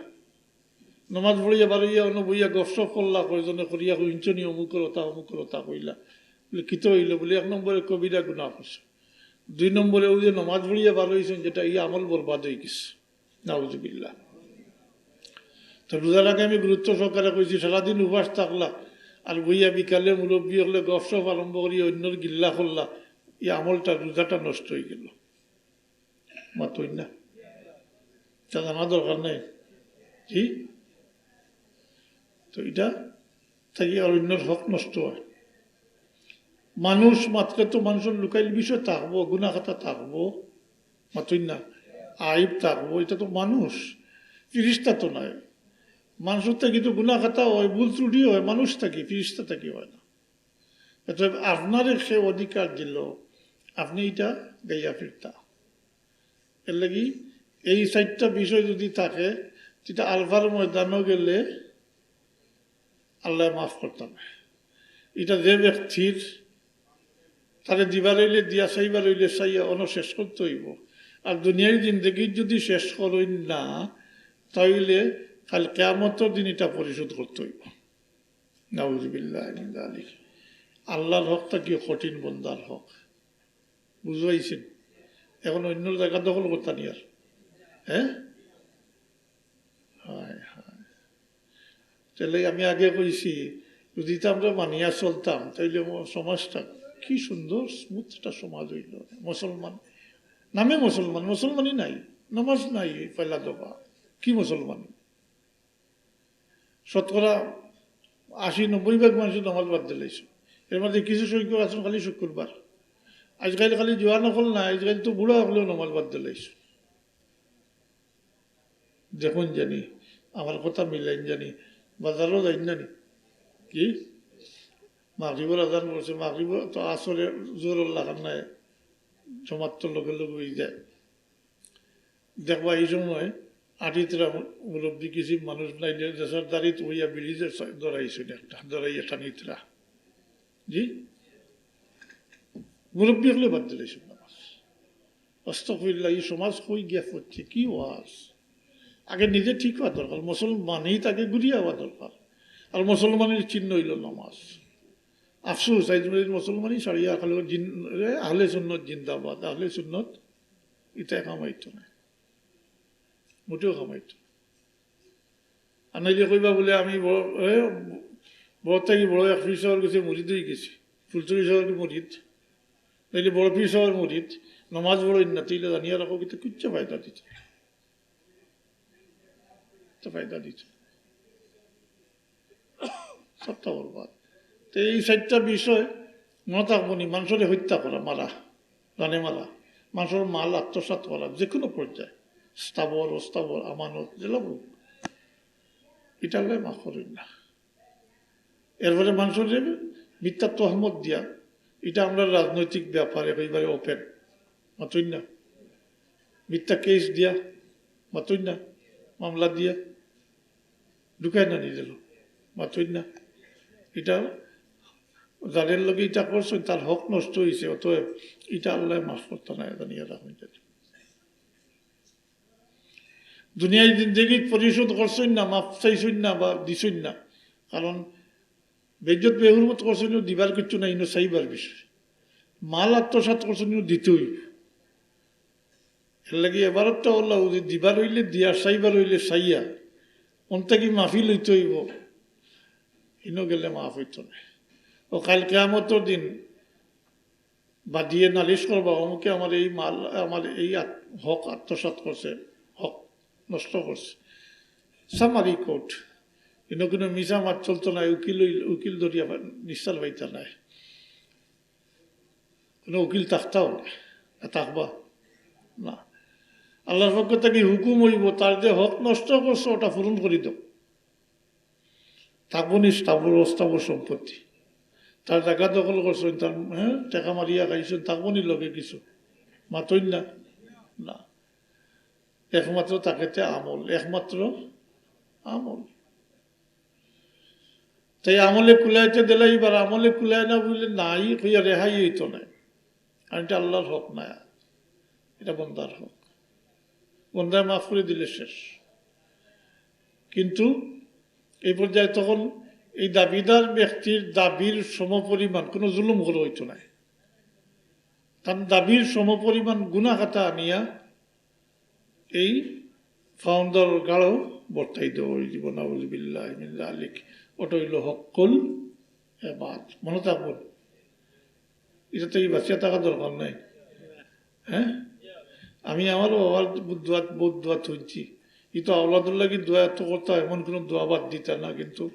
নমাজ পড়িয়া বারইয়া অনো বইয়া গফসফ করলা, কয়জনে করিয়া হুনছনি অমুকর অতা, অমুকর অতা কইলা। বলে, "কিতা অইলো?" বলে, "এক নম্বরে কবিরা গুনা করছো, দুই নম্বরে অউ যে নমাজ পড়িয়া বারইছইন যেটা, ই আমল বরবাদ অই গেছে।" নাউজুবিল্লাহ। তো রোজার আগে আমি গুরুত্ব সহকারে কইছি, সারাদিন উপাস থাকলা, আর বইয়া বিকালে মুরব্বি অকলে গফসফ আরম্ভ করি অইন্যর গিল্লা করলা, ই আমলটা, রোজাটা নষ্ট অই গেলো। মাতইন না, ইটা জানা দরকার নাই। জি, তো ইটা থাকি আর অইন্যর হক নষ্ট অয়। মানুষ মাতলে তো মানুষর লুকাইল বিষয় থাকবো, গুনা খাতা থাকবো, মাতইন না, আইব থাকবো, ইটা তো মানুষ, ফিরিস্তা তো নায়। মানুষর থাকি তো গুনা খাতা অয়, ভুল ত্রুটি অয়, মানুষ থাকি, ফিরিস্তা থাকি অয় না। অতএব আপনারে সে অধিকার দিলো, আপনে ইটা গাইয়া ফিরতা। এর লাগি এই চাইরটা বিষয় যদি থাকে, ইটা আরফার ময়দানো গেলে আল্লায় মাফ করতা নায়। ইটা যে ব্যক্তির, তারে দিবার অইলে দিয়া, চাইবার অইলে চাইয়া, অনো শেষ করতে অইবো। আর দুনিয়ার জিন্দেগিত যদি শেষ করইন না, তাইলে কাল কিয়ামতর দিন ইটা পরিশোধ করতে অইবো। নাউজুবিল্লাহ মিন যালিক। আল্লাহর হক থাকি কঠিন বন্দার হক। বুঝাইছেন? এখন অন্য জাগা দখল করতা নি আর। হ্যাঁ? হায় হায়। তাইলে আমি আগে কইছি, যদি তো আমরা মানিয়া চলতাম, তাইলে আমার সমাজটা কি সুন্দর smooth একটা সমাজ অইলো। মুসলমান, নামে মুসলমান, মুসলমানই নাই, নামাজ নাই, পয়লা দফা, কি মুসলমান? শতকরা আশি নব্বই ভাগ মানুষে নামাজ বাদ দিলাইছে। এর মধ্যে কিছু সংখ্যক আছইন খালি শুক্রবার। আজকাল খালি জোয়ান অকল না, আজকাল তো বুড়া অকলেও নামাজ বাদ দিলাইছে। দেখইন জানি, আমার কথা মিলাইন জানি, বাজারও যাইন জানি। কি? মাগরিবর আজান পড়ছে, মাগরিব তো আসরে জোহরর লাখান নাই, জমাত তো লগে লগে অই যায়। দেখবা, ই সময় আটিতরা মুরব্বি কিছু মানুষ নাইলে দেশর দাড়িত অইয়া ব্রিজে ধরাইছইন একটা, ধরাইয়া টানিতরা। জি? মুরব্বি অকলে বাদ দিলাইছইন নামাজ। আস্তাগফিরুল্লাহ, ই সমাজ কই গিয়া পড়ছে, কি ওয়াজ? আগে নিজে ঠিক অওয়া দরকার, মুসলমানই তাকে ঘুরিয়া অওয়া দরকার। আর মুসলমানের চিহ্ন অইলো নামাজ। আফসোস, আইজ মুসলমানই ছাড়িয়া খালি জিন-, এ, আহলে সুন্নত জিন্দাবাদ, আহলে সুন্নত ইটা কামাইতো না, মোটেও কামাইতো না। আর নাইলে কইবা বুলে আমি বড়, এ, বড় থাকি বড় এক পীর সাবর গেছে মুরিদ অই গেছি, ফুলতলি সাবর মুরিদ, নাইলে বড় পীর সাবর মুরিদ, নামাজ পড়ইন না, তাইলে জানিয়া রাখো কিন্তু কিচ্ছু ফায়দা দিত না। তো ফায়দা দিত। সবটা বরবাদ। তো এই চাইরটা বিষয় মনে থাকবো নি, মানুষরে হত্যা করা, মারা, জানে মারা, মানুষর মাল আত্মসাৎ করা, যে কোনো পর্যায়ে, স্থাবর, অস্থাবর, আমানত, যেলা বলুক, ইটা আল্লায় মাফ করইন না। এরপরে মানুষরে মিথ্যা তহমত দিয়া, ইটা আমরার রাজনৈতিক ব্যাপার, একেবারে open, মাতইন না? মিথ্যা case দিয়া, মাতইন না? মামলা দিয়া, ঢুকায় না নিজের, মাতইন না? ইটা যাদের লগে ইটা করছইন, তার হক নষ্ট অইছে, অতএব ইটা আল্লায় মাফ করতা নায়, জানিয়া রাখইন যাতে। দুনিয়ার জিন্দেগিত পরিশোধ করছইন না, মাফ চাইছইন না বা দিছইন না, কারণ বেইজ্জত বেহুরমত করছইন, দিবার কিচ্ছু নাই, ইনো চাইবার বিষয়। মাল আত্মসাৎ করছইন, ইনো দিতে অইবো। এর লাগি এবারতটা অইলো যে দিবার অইলে দিয়া, চাইবার অইলে চাইয়া, অন থাকি মাফি লইতে অইবো, ইনো গেলে মাফ অইতো না। ও কাল কিয়ামতর দিন বাদিয়ে নালিশ করবা, অমুকে আমার এই মাল, আমার এই আত-, হক আত্মসাৎ করছে, হক নষ্ট করছে। Summary court, ইনো কোনো মিছা মাত চলতো না, উকিল অইল-, উকিল ধরিয়া পা-, নিস্তার পাইতা নায়। কোনো উকিল থাকতাও না, না থাকবা না। আল্লাহর পক্ষ থাকি হুকুম অইবো, তার যে হক নষ্ট করছে, ওটা পূরণ করি দেও। থাকবো নি স্থাবর অস্থাবর সম্পত্তি, তার জাগা দখল করছইন, তার, হ্যাঁ, টেকা মারিয়া খাইছইন, থাকবো নি লগে কিছু? মাতইন না, না। একমাত্র তাকেতে আমল, একমাত্র আমল। তাই আমলে কুলাইতে দিলে এবার আমলে কুলায় না বুলে নাই কইয়া রেহাই অইতো নায়। আর ইটা আল্লাহর হক নায়, ইটা বন্দার হক। বন্দায় মাফ করি দিলে শেষ। কিন্তু এই পর্যায়ে তখন এই দাবিদার ব্যক্তির দাবির সমপরিমাণ কোনো জুলুম করা অইতো নায়। তার দাবির সমপরিমাণ গুনা খাতা আনিয়া এই ফাউন্ডার গাড়ো বর্তাই দেওয়া অইযিবো, নাউজুবিল্লাহি মিন যালিক। ওটা অইলো হক্কুল এবাদ। মনো থাকবো, ইটা থাকি বাঁচিয়া থাকা দরকার নাই। হ্যাঁ, আমি আমার বাবার দোয়া, বহুত দোয়া তুলছি। ই তো আওলাদর লাগি দোয়া এত করতা, এমন কোনো দোয়া বাদ দিতা না, কিন্তু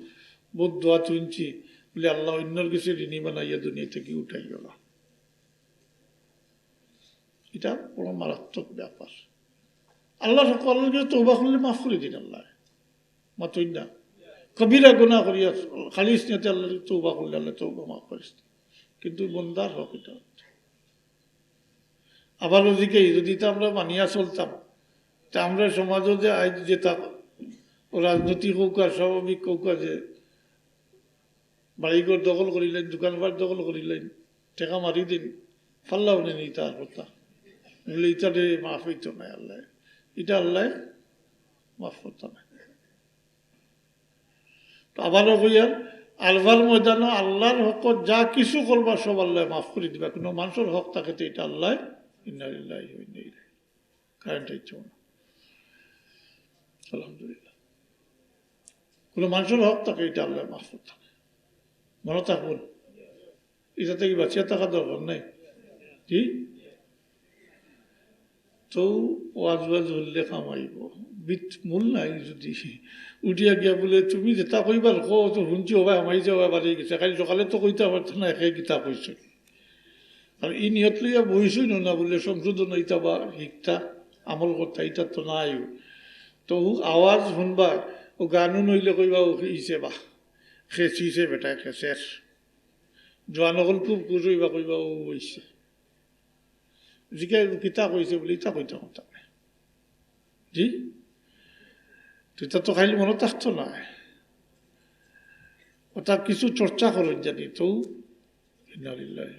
বহুত দোয়া তুলছি। বলে, "আল্লাহ, অন্যর গেছে ঋণী বানাইয়া দুনিয়া থাকি উঠাইও না।" ইটা বড় মারাত্মক ব্যাপার। আল্লাহর হক, আল্লাহর গেছে তওবা করলে মাফ করি দিন আল্লাহ। মাতইন না। কবিরা গুনাহ করিয়া খালিস নিয়তে আল্লাহর তওবা করলে আল্লাহ তওবা মাফ করিস। কিন্তু বন্দার হক ইটা। আবার ওদিকে যদি ইটা আমরা মানিয়া চলতাম, তে আমরা সমাজও যে আইজ যেতা রাজনৈতিক হউক আর স্বাভাবিক হউক আর যে বাড়িঘর দখল করিলাইন, দোকানপাট দখল করিলাইন, টেকা মারি দিন, ফাল্লাও নেন ইতা আর কথা। বলে, "ইতারে মাফ অইতো নায় আল্লাহ, ইটা আল্লাহ মাফ করতা নায়। তো আবারও কইয়ার, আরফার ময়দানো আল্লাহর হকো যা কিছু করবা সব আল্লায় মাফ করি দিবা, কুনু মানষর হক থাকতে ইটা আল্লায়, ইন্না লিল্লাহি ওয়া ইন্না ইলাইহি, কারেন্ট আইছে মনে হয়। আলহামদুলিল্লাহ। কুনু মানষর হক থাকতে ইটা আল্লায় মাফ করতা নায়। মনো থাকবো। ইটা থাকি বাঁচিয়া থাকা দরকার নাই। জি? তো ওয়াজ ওয়াজ হইলে কামাইব। বিত মূল নাই যদি উঠিয়া গিয়া বলে, "তুমি যেটা কইবার কও, তো হুনছি, ও ভাই, আমার যে ও ভাই বাড়ি গেছে, খালি সকালে তো কইতা পারতো না, একে কিতা কইছে।" আর ই নিয়ত লইয়া বইছই না বলে সংশোধন হইতা বা হিকতা, আমল করতা, ইটা তো নাই। তো ও আওয়াজ হুনবা, ও গানও নইলে কইবা, "ও ইসে বা, খেসিছে বেটায়, খেসের।" জোয়ান অকল খুব খুশ হইবা, কইবা, "ও হইছে।" জিজ্ঞাসা, "কিতা কইছে?" বলে, "ইতা কইতাম, কইতাম না।" জি? তো ইতা তো খাইলে মনে থাকতো না। ওটা কিছু চর্চা করেন জানি তো। ইন্না লিল্লাহি।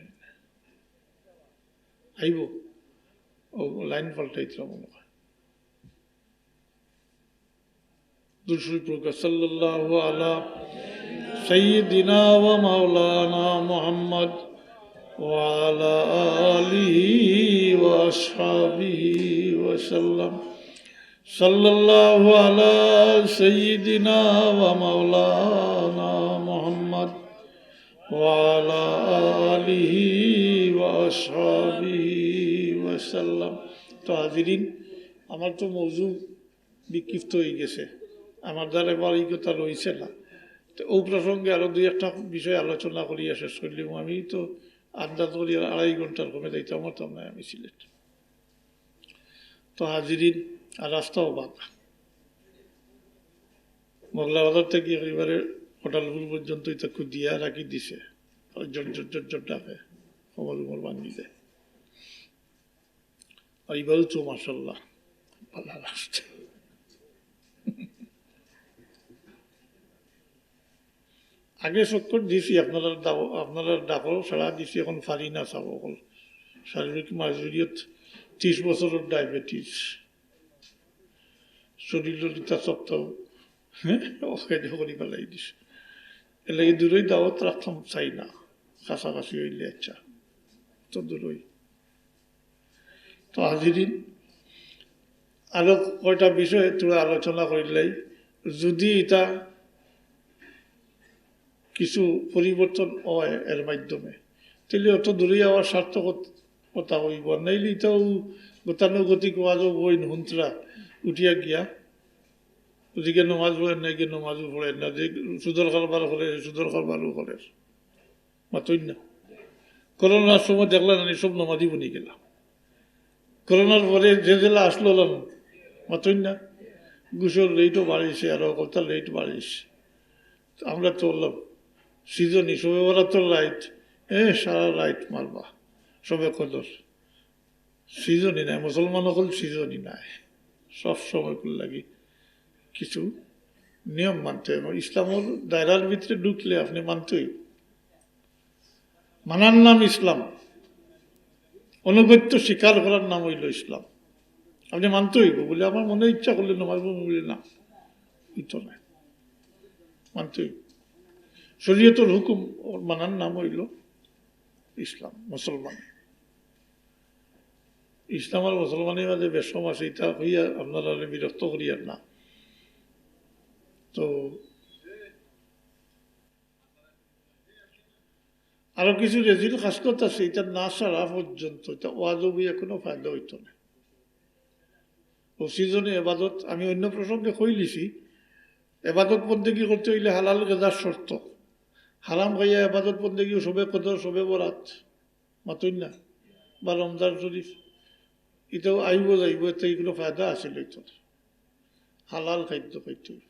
আইব। ও লাইন পাল্টাইতরা মনে হয়। দুরূদ শরীফ পড়ুক্কা, সাল্লাল্লাহু আলা সাইয়্যিদিনা ওয়া মাওলানা মুহাম্মদ ওয়া আলা আলিহি ওয়া আসহাবিহি ওয়া সাল্লাম। সাল্লাল্লাহু আলা সাইয়্যিদিনা ওয়া মাওলানা মুহাম্মদ ওয়া আলা আলিহি ওয়া আসহাবিহি ওয়া সাল্লাম। তো হাজিরিন, আমার তো মৌজু বিক্ষিপ্ত হয়ে গেছে, আমার দ্বারা এবার এই কথা রইছে না। তো ও প্রসঙ্গে আরো দুই একটা বিষয় আলোচনা করিয়া শেষ করলাম। আমি তো আন্দাজ করি আড়াই ঘন্টার কমে যাইতাম পারতাম না আমি সিলেট। তো হাজিরিন, আর রাস্তাও বাঁকা। মোগলা বাজার থেকে একেবারে হোটেলপুর পর্যন্ত এটা খুদিয়া রাখি দিছে। জট জট জট জট ডাকে, কোমর উমর ভাঙি যায়। আর এবারও তো মাশাআল্লাহ, ভালা লাগছে। আগে চক্কর দিছি, আপনারা দাও, আপনারা ডাকো, সারা দিছি, এখন পারি না, সব অকল শারীরিক মাজুরিয়ত, ত্রিশ বছরের ডায়াবেটিস, শরীরর ইতা সপ্তাহ, হ্যাঁ, ওকে করি ফেলাই দিছে। এর লাগি দূরই দাওয়াত রাখতাম চাই না, কাছাকাছি হইলে আচ্ছা, তো দূরই। তো হাজিরিন, আরো কয়টা বিষয়ে তোরা আলোচনা করিলাই, যদি এটা কিছু পরিবর্তন হয় এর মাধ্যমে, তাহলে অত দূরে যাওয়ার সার্থকতা হইব। আর নাইলে এটাও গতানুগতিক ওয়াজও বইন হুন্তরা উঠিয়া গিয়া, ওদিকে নমাজ পড়েন না, এদিকে নমাজও পড়েন না, যে সুদর কারবার করে, সুদর কারবারও করে। মাতইন না। করোনার সময় দেখলা না, সব নমাজি বনি গেলা। করোনার পরে যে জেলা আসলো না, মাতইন না। ঘুষর রেটও বাড়িছে, আর কত রেট বাড়িছে। তো আমরা তো বললাম, সিজনই, সবে বরাতর রাইত, এ, সারা রাইত মারবা, সবে কদর। সিজনই নাই, মুসলমান অকল সিজনই নাই, সব সময় করে লাগি কিছু নিয়ম মানতে হবে। ইসলামর দায়রার ভিতরে ঢুকলে আপনি মানতেই, মানার নাম ইসলাম, অনুগত্য স্বীকার করার নাম হইল ইসলাম। আপনি মানতে হইব বলে আমার মনে ইচ্ছা করলে নমাজ পড়বো বলে না, হইতো না, মানতে হইব। শরীয়তর হুকুম ওর মানার নাম হইল ইসলাম, মুসলমান। ইসলাম আর মুসলমানের মাঝে বেশ কম আছে, এটা হইয়া আপনারা বিরক্ত করিয়ার না। তো আরো কিছু রেজিল খাসলত আছে, এটা না ছাড়া পর্যন্ত এটা ওয়াজও বইয়া কোনো ফায়দা হইতো না। ও সিজনে এবাদত, আমি অন্য প্রসঙ্গে কইলিছি, এবাদত বন্দেগী করতে হইলে হালাল গেজার শর্ত। হারাম খাইয়া এবাদত বন্দেগী সবে কদর, সবে বরাত, মাতইন না, বা রমজান শরীফ, এটাও আইব যাইব, এতে কোনো ফায়দা আছে হইতো না। হালাল খাদ্য খাইতে হইব।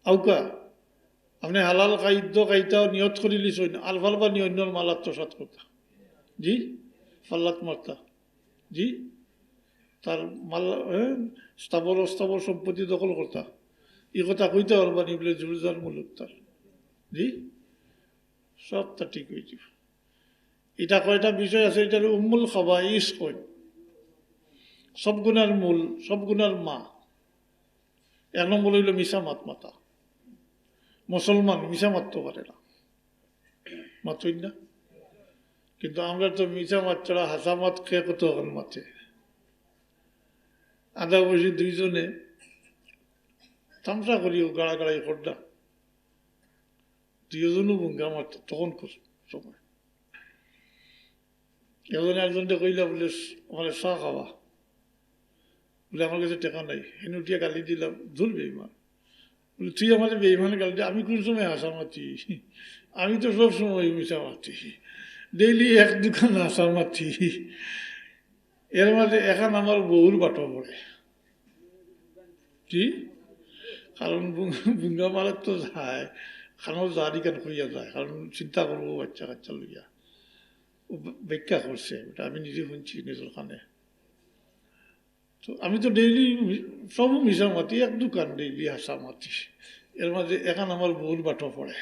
আউকা, আপনি হালাল খাদ্য খাইতাও নিয়ত করিলিছইন, আলফাল বা নিয়ন্যর মালাত তো সাত কথা। জি? ফাল্লাত মারতা। জি? তার মাল, এ, স্থাবর অস্থাবর সম্পত্তি দখল করতা। এই কথা কইতে পারবা নি বলে জুরজার মুলুক তার। জি? সবটা ঠিক হয়ে যাবে। এটা কয়টা বিষয় আছে, এটার উম্মুল খাবাইস কই। সব গুনার মূল, সব গুনার মা। এক নম্বর অইলো মিছা মাত মাতা। মুসলমান মিছা মাততো পারে না, মাতইন না। কিন্তু আমরা তো মিছা মাত ছাড়া হাছা মাত কে কতখান মাতে। আদা বসি দুইজনে তামশা করিও গাড়াগাড়াই করলাম, দুইজনও ভুঙ্গা মারতো তখন কর সময়। একজনে একজনরে কইলা বুলে, "আমারে চা খাওয়া।" বুলে, "আমার কাছে টেকা নাই।" হেন উঠিয়া গালি দিলাম, "দূর বেইমান।" বুলে, "তুই আমারে বেইমান গালি দে, আমি কোন সময় হাছা মাতি? আমি তো সব সময় মিছা মাতি, ডেইলি এক দুখান হাছা মাতি।" এর মাঝে এখান আমার বউর বাটো পড়ে। কি? কারণ বুং-, বুঙ্গা মারার তো যায়, কারণ জারি কান কইয়া যায়, কারণ চিন্তা করবো বাচ্চা কাচ্চা লইয়া। ও ব-, ব্যাখ্যা করছে, ওটা আমি নিজে শুনছি নিজের কানে। তো আমি তো ডেইলি মি-, সব মিছা মাতি, এক দুখান ডেইলি হাছা মাতি। এর মাঝে এখান আমার বউর বাটো পড়ে।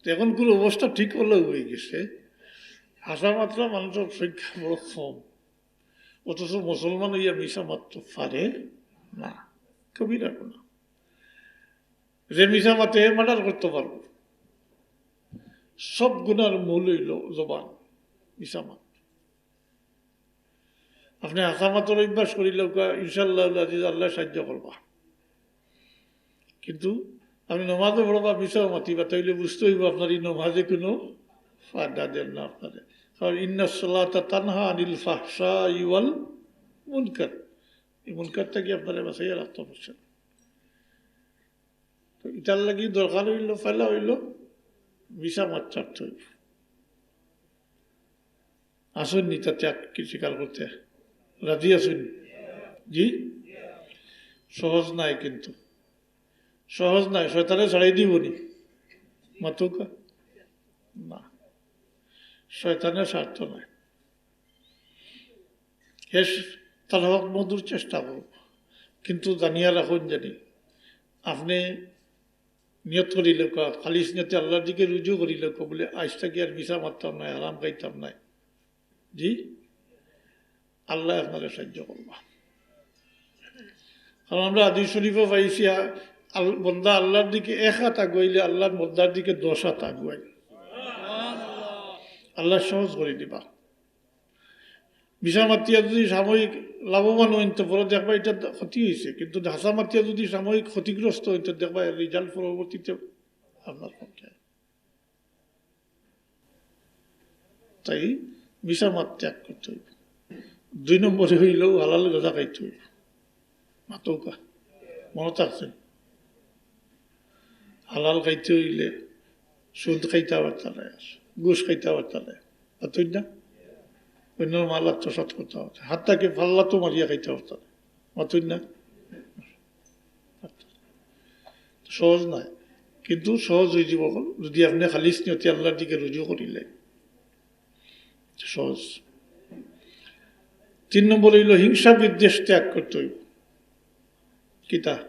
তো এখন কুন অবস্থা ঠিক হলেও হয়ে গেছে, হাছা মাতরা মানুষের সংখ্যা বড় কম, অথচ মুসলমান হইয়া মিছা মাততো পারে না, কবিরা গুনাহ। যে মিছা মাতে মার্ডার করতে পারবো। সব গুনার মূল হইল জবান, মিছা মাত। আপনি হাছা মাতর অভ্যাস করিলে ইনশাআল্লাহ আজিজ আল্লাহ সাহায্য করবা। কিন্তু আপনি নমাজও পড়বা, মিছাও মাতিবা, তাইলে বুঝতে হইব আপনার এই নমাজে কোনো ফায়দা দেন না আপনারে। কারণ ইন্না সালাতা তানহা আনিল ফাহশা ওয়াল মুনকার, এই মুনকার থাকি আপনারে বাঁচাইয়া রাখতে পারছেন। তো ইটার লাগি দরকার হইল, পয়লা হইল মিছা মাত ছাড়তে হইব। আসুন নি তা ত্যাগ কি স্বীকার করতে? রাজি আসুন? জি? সহজ নাই কিন্তু। সহজ নাই। শয়তানে ছাড়াই দিব নি? মাতুকা? না। শয়তানে ছাড়তো নাই। হে তার হক মধুর চেষ্টা করব। কিন্তু জানিয়া রাখুন জানি, আপনি নিয়ত করিলেউকা, খালিস নিয়তে আল্লাহর দিকে রুজু করিলেউকা, বলে, "আজ থাকি আর মিছা মারতাম না, হারাম খাইতাম না।" জি, আল্লাহ আপনারে সাহায্য করবা। কারণ আমরা হাদিস শরীফও পাইছি, আ-, আল-, বন্দা আল্লাহর দিকে এক হাত আগুয়াইলে আল্লাহর বন্দার দিকে দশ হাত আগুয়াই। আল্লাহ সহজ করি দিবা। মিছা মাতিয়া যদি সাময়িক লাভবান হইন তো পরে দেখবা এটা ক্ষতি হইছে, কিন্তু হাছা মাতিয়া যদি সাময়িক ক্ষতিগ্রস্ত হইন তো দেখবা এর result পরবর্তীতে আপনার পক্ষে। তাই মিছা মাত ত্যাগ করতে হইব। দুই নম্বরে হইল হালাল গাজা খাইতে হইব। মাতউকা, মনে থাকছে? হালাল খাইতে হইলে সুদ খাইতা পারতা নায়, ঘুষ খাইতা পারতা নায়, পারতই না? অন্যর মাল আত্মসাৎ করতা পারতা, হাত্তা কি ফাল্লা তো মারিয়া খাইতা পারতা নায়, পারতই না? সহজ নায়, কিন্তু সহজ হয়ে যাব যদি আপনি খালিস নিয়তে আল্লাহর দিকে রুজু করিলে। সহজ। তিন নম্বর হইল হিংসা বিদ্বেষ ত্যাগ করতে হইব। কিতা?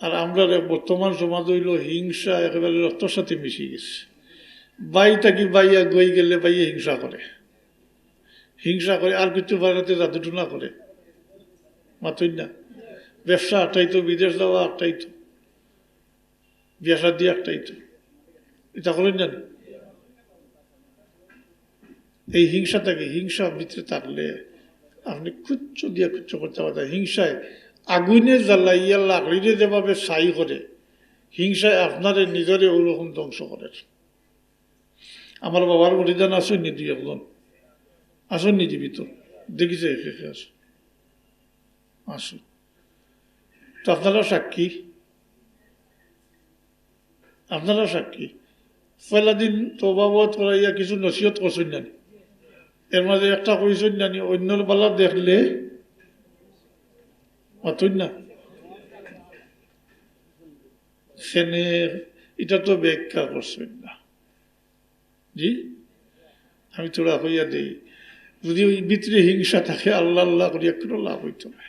আর আমরা রে বর্তমান সমাজ হইল হিংসা একেবারে রক্তর সাথে মিশে গেছে। ভাই থাকি ভাই আগুয়াই গেলে ভাইয়ে হিংসা করে, হিংসা করে, আর কিছু বাড়াতে জাদুটুনা করে, মাতই না। ব্যবসা আটকাইতো, বিদেশ যাওয়া আটকাইতো, বিয়া শাদি আটকাইতো, এটা করেন জানি। এই হিংসা থাকে, হিংসা ভিতরে থাকলে আপনি কুচ্ছ দিয়া কুচ্ছ করতে পারতেন। হিংসায় আগুনে জ্বালাইয়া লাকড়িরে যেভাবে ছাই করে, হিংসায় আপনারে নিজরে ওরকম ধ্বংস করে। আমার বাবার মুরিদান আছইন নি দুই একজন? আছইন নি জীবিত? দেখিছে কে কে আছে? আছইন। তো আপনারা সাক্ষী, আপনারা সাক্ষী। পয়লা দিন তওবা বওয়াত করাইয়া কিছু নসিহত করছইন নানি? এর মাঝে একটা কইছইন নানি, অন্যর বালা দেখলে মাতইন না? সেনে এটা তো ব্যাখ্যা করছইন না। জি, আমি থুড়া কইয়া দেই, যদি ওই ভিতরে হিংসা থাকে, আল্লাহ আল্লাহ করিয়া কোনো লাভ হইতো না,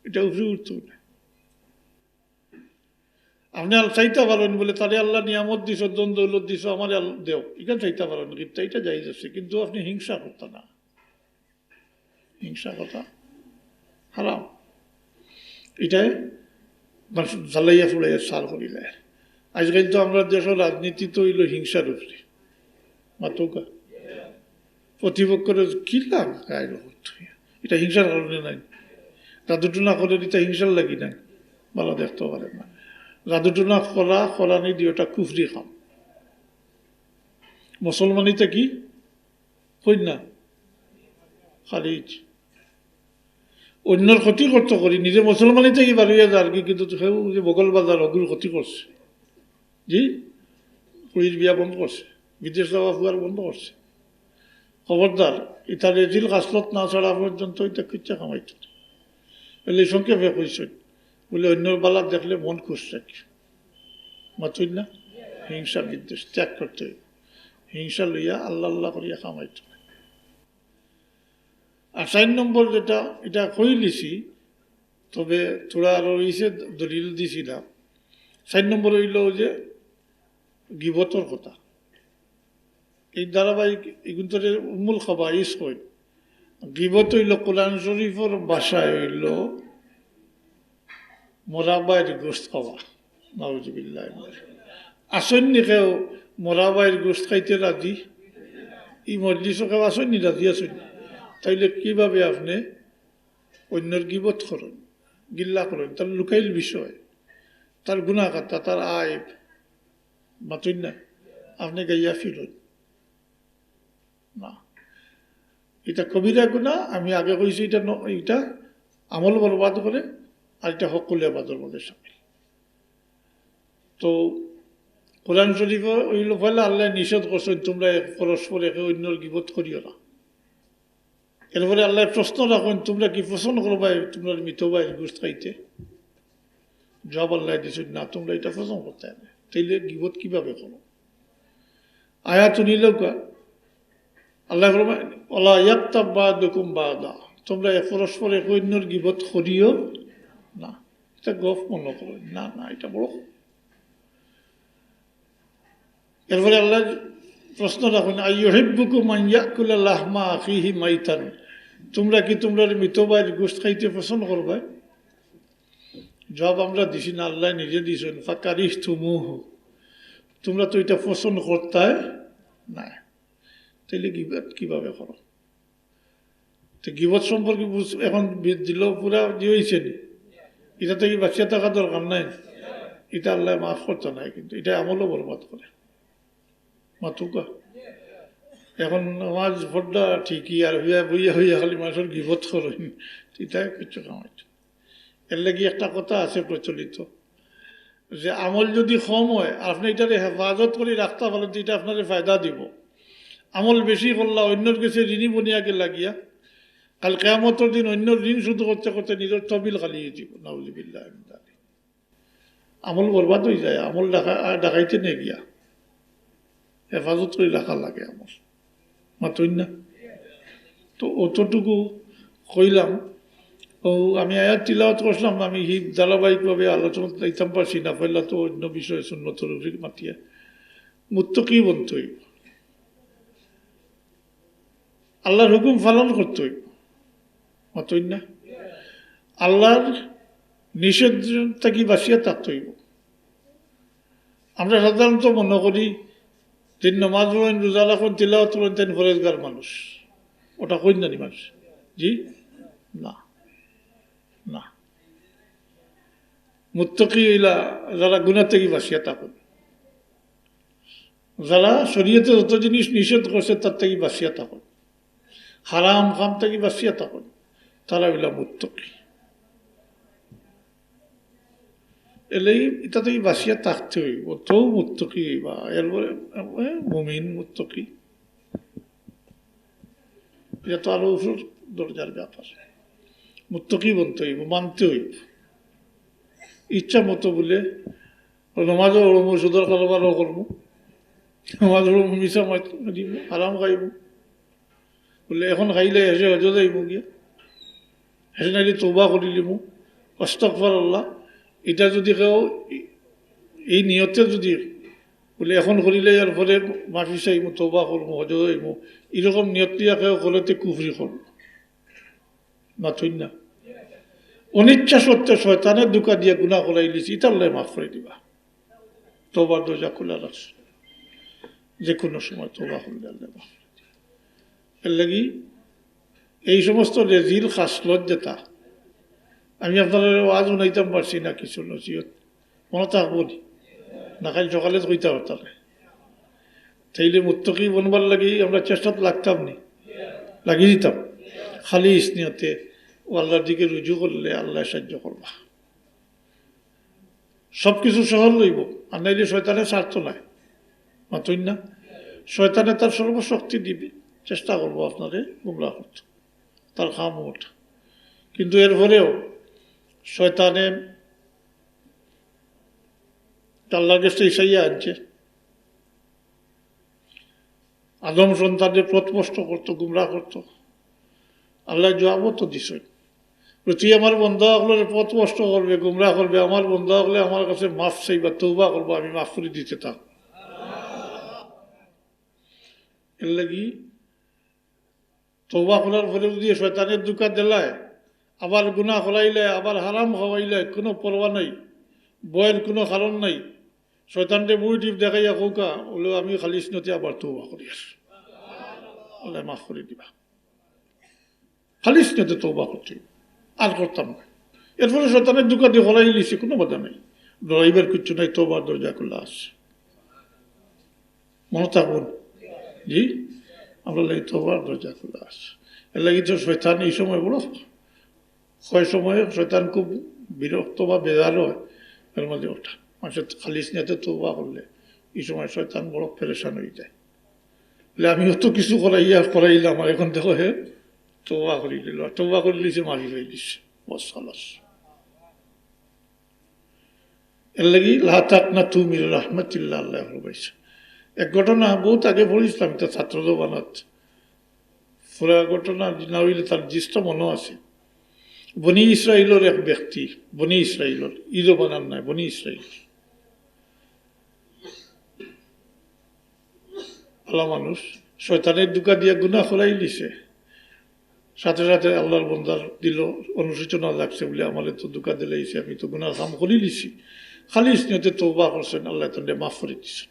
এটা উপরে উঠতো না। আপনি আল চাইতা পারেন বলে, "তারে আল্লাহ নিয়ামত দিছো, ধন দৌলত দিছো, আমারে আল-, দেও।" এখানে চাইতা পারেন, গিফট এটা জায়েজ আছে, কিন্তু আপনি হিংসা করতা না। হিংসা কথা। হারাম। ইটায় মানুষ জ্বালাইয়া ফুলাইয়া সার করিলায়। আজকাল তো আমরার দেশর রাজনীতি তো অইলো হিংসার উপরে। মাতউক্কা। প্রতিপক্ষরে কিলা গাইল করতে? ইটা হিংসার কারণে নায়। জাদুটনা করে ইটা হিংসার লাগি নায়। ভালা দেখতে পারে না। জাদুটনা করা, করানি দিওটা কুফরি কাম। মুসলমানি থাকি কই না? খারিজ। অইন্যর ক্ষতি করতে করি, নিজে মুসলমানি থাকি বারইয়া যার কি, কিন্তু কেউ যে বগল বাজার অগুর ক্ষতি করছে। জি? পুড়ির বিয়া বন্ধ করছে, বিদেশ যাওয়া ফুয়ার বন্ধ করছে। খবরদার, ইতা রেজিল খাসলত না ছাড়া পর্যন্ত ইতা কিচ্ছু কামাইতো না। বলে, সংক্ষেপে কইছইন, বলে, অইন্যর ভালা দেখলে মন খুশ থাকে। মাতইন না? হিংসা বিদ্বেষ ত্যাগ করতে অইবো। হিংসা লইয়া আল্লাহ আল্লাহ করিয়া কামাইতো না। আর চাইর নম্বর যেটা, ইটা কইলিছি, তবে থুড়া আরো রইছে, দলিল দিছি না। চাইর নম্বর অইলো যে গিবতর কথা। এই ধারাবাহিক ইগুন্তরে উম্মুল খাবাইস কইন। গিবত অইলো কোরআন শরীফর ভাষায় অইলো মরা ভাইর গোশত খাওয়া। নাউজুবিল্লাহ। আছইন নি কেউ মরা ভাইর গোশত খাইতে রাজি? ই মজলিসো কেউ আছইন নি রাজি আছইন নি? তাইলে কিভাবে আপনে অইন্যর গিবত করইন, গিল্লা করইন, তার লুকাইল বিষয়, তার গুনাহ কাতা, তার আইব, মাতইন না, আপনে গাইয়া ফিরইন। না, ইটা কবিরা গুনাহ। আমি আগে কইছি, ইটা ন-, ইটা আমল বরবাদ করে, আর ইটা হক্কুল ইবাদর মধ্যে শামিল। তো কোরআন শরীফো অইলো পয়লা আল্লায় নিষেধ করছইন, "তুমরা এক পরস্পর একে অইন্যর গিবত করিও না।" এরপরে আল্লায় প্রশ্ন রাখইন, "তুমরা কি পছন্দ করবায় তুমরার মৃত ভাইর গোশত খাইতে?" জবাব আল্লায় দিছইন, "না, তুমরা ইটা পছন্দ করতায় না।" তাইলে গিবত কিভাবে করো? আয়াত হুনিলাউক্কা, আল্লায় ফরমাইন, "ওয়ালা ইয়াগতাব বা'দুকুম বা'দা।" তুমরা এক পরস্পর একে অইন্যর গিবত করিও না। ইটা গফ মনো করো। না, না, ইটা বড়। এরপরে আল্লায় প্রশ্ন রাখইন, "আইয়ুহিব্বুকুম আন ইয়াকুলা লাহমা আখিহি মাইতান।" তুমরা কি তুমরার মৃত ভাইর গোশত খাইতে পছন্দ করবায়? জবাব আমরা দিছি না, আল্লায় নিজে দিছইন, "ফাকারিহতুমুহু।" তুমরা তো ইটা পছন্দ করতায় না। তাইলে গিবত কিভাবে করো? তো গিবত সম্পর্কে বুঝ-, এখন বি-, দিল পুরা ইয়ে অইছে নি? ইটা থাকি বাঁচিয়া থাকা দরকার নাই? ইটা আল্লায় মাফ করতা নায়, কিন্তু ইটা আমলও বরবাদ করে। মাতউক্কা। এখন নামাজ পড়রা ঠিকই, আর হইয়া বইয়া হইয়া খালি মানষর গিবত করইন, ইটায় কিচ্ছু কামাইতো না। এরলাগি একটা কথা আছে প্রচলিত, যে আমল যদি কম অয়, আপনে ইটারে হেফাজত করি রাখতা পারইন, তে ইটা আপনারে ফায়দা দিবো। আমল বেশি করলা, অইন্যর গেছে ঋণী বনিয়া গেলা গিয়া, কাইল কিয়ামতর দিন অইন্যর ঋণ শোধ করতে করতে নিজর তহবিল খালি অইযিবো। নাউজুবিল্লাহ মিন যালিক। আমল বরবাদ অইযায়, আমল ডাকা-, ডাকাইতে নে গিয়া। হেফাজত করি রাখা লাগে আমল। মাতইন না? তো অতটুকু কইলাম। ও, আমি আয়াত তিলাওয়াত করছিলাম, আমি হি ধারাবাহিকভাবে আলোচনা দিতাম পারছি না, পয়লা তো অইন্য বিষয়ে সুন্নতর উপরে মাতিয়া। মুত্তাকি বনতে অইবো, আল্লাহর হুকুম পালন করতে অইবো। মাতইন না? আল্লাহর নিষেধ থাকি বাঁচিয়া থাকতে অইবো। আমরা সাধারণত মনো করি, যেইন নামাজ পড়ইন, রোজা রাখইন, তিলাওয়াত করইন, তাইন পরেজগার মানুষ। ওটা কইন না নি মানুষ? জি? না, না। মুত্তাকি অইলা যারা গুনাহ থাকি বাঁচিয়া থাকইন, যারা শরীয়তে যত জিনিস নিষেধ করছে তার থাকি বাঁচিয়া থাকইন, হারাম কাম থাকি বাঁচিয়া থাকইন, তারা অইলা মুত্তাকি। এরলাগি ইটা থাকি বাঁচিয়া থাকতে অইবো, তেউ মুত্তাকি অইবা। এরপরে, এ, মুমিন মুত্তাকি, ইটা তো আরো উঁচুর দরজার ব্যাপার। মুত্তাকি বনতে অইবো, মানতে অইবো। ইচ্ছা মতো বুলে, নামাজও পড়মু, সুদর কারবারও করমু, নামাজ পড়মু, মিছা মাত মাতিমু, হারাম খাইমু। বুলে, এখন খাইলে হেষে হজো যাইমু গিয়া, হেষে নাইলে তওবা করিলিমু, আস্তাগফিরুল্লাহ। ইটা যদি কেউ ই-, এই নিয়তে যদি বুলে, এখন করিলে এরপরে মাফি চাইমু, তওবা করমু, হজো যাইমু, ইরকম নিয়ত লইয়া কেউ করলে তে কুফরি করলো। মাতইন না? অনিচ্ছা সত্ত্বে শয়তানে ধোঁকা দিয়া গুনা করাইলিছি, ইটা আল্লায় মাফ করি দিবা। তওবার দরজা খোলা রাখছে, যে কোনো সময় তওবা করলে আল্লায় মাফ করি দিবা। এর লাগি এই সমস্ত রেজিল খাসলত যেটা, আমি আপনারারে ওয়াজ হুনাইতাম পারছি না, কিছু নসিহত মনো থাকবো নি? না, কাইল সকালে কইতা পারতাম না। তাইলে মুত্তাকি বনবার লাগি আমরা চেষ্টাত লাগতাম নি? লাগি দিতাম। খালিস নিয়তে ও আল্লাহর দিকে রুজু করলে আল্লায় সাহায্য করবা। সব কিছু সহজ লইব, আর নাইলে শয়তানে ছাড়তো নায়। মাতইন না? শয়তানে তার সর্বশক্তি দিবে, চেষ্টা করবো আপনারে গুমরাহ করতে, তার কাম ওটা। কিন্তু এরপরেও শয়তানে আল্লাহর কাছে ইসাইয়া আনছে, আদম সন্তানরে পথভ্রষ্ট করতো, গুমরাহ করতো। আল্লায় জবাবও তো দিছইন, "তুই আমার বন্দা অকলরে পথভ্রষ্ট করবে, গুমরাহ করবে, আমার বন্দা অকলে আমার কাছে মাফ চাইবা, তওবা করবা, আমি মাফ করি দিতে থাক।" এর লাগি তওবা করার পরে যদি শয়তানে ধোঁকা দিলায়, আবার গুনা করাইলায়, আবার হারাম খাওয়াইলায়, কোনো পরোয়া নাই, ভয়ের কোনো কারণ নাই। শয়তানরে মুড়ি টিপ দেখাইয়া কউক্কা, "অইলে আমি খালিস নিয়তে আবার তওবা করিয়ার।" আল্লায় মাফ করি দিবা। খালিস নিয়তে তওবা করতে, আর করতাম না। এরপরে শয়তানে ধোঁকা দিয়া করাইলিছে, কোনো বাধা নাই। ডরাইবার কিচ্ছু নাই, তওবার দরজা খোলা আছে। মনো থাকবো নি? জি, আমরার লাগি তওবার দরজা খোলা আছে। এর লাগি তো শয়তান এই সময় বড়, হয় সময় শয়তান খুব বিরক্ত বা বেজার হয়, এর মাঝে ওটা। মানুষে খালিস নিয়তে তওবা করলে এই সময় শয়তান বড় পেরেশান হয়ে যায়। বলে, "আমি অত কিছু করাইয়া করাইলাম, আর এখন দেখো হে তওবা করি দিল, আর তওবা করি দিছে, মাফি পাই দিছে, বস খালাস।" এর লাগি লা তাকনাতু মির রাহমাতিল্লাহ, আল্লায় ফরমাইছে। এক ঘটনা বহুত আগে পড়ছিলাম, এটা ছাত্র জমানাত। পুরা ঘটনা না হইলে তার জিসটা মনো আছে। বনি ইসরাইলর এক ব্যক্তি, বনি ইসরাইলর, ইদো বানান নাই, বনি ইসরাইল। ভালা মানুষ, শয়তানে ধোঁকা দিয়া গুনা করাই দিছে। সাথে সাথে আল্লাহর বন্দার দিলো অনুশোচনা জাগছে বলে, "আমারে তো ধোঁকা দিলাইছে, আমি তো গুনার কাম করি দিছি।" খালিস নিয়তে তওবা করছেন, আল্লায় তারে মাফ করি দিছেন।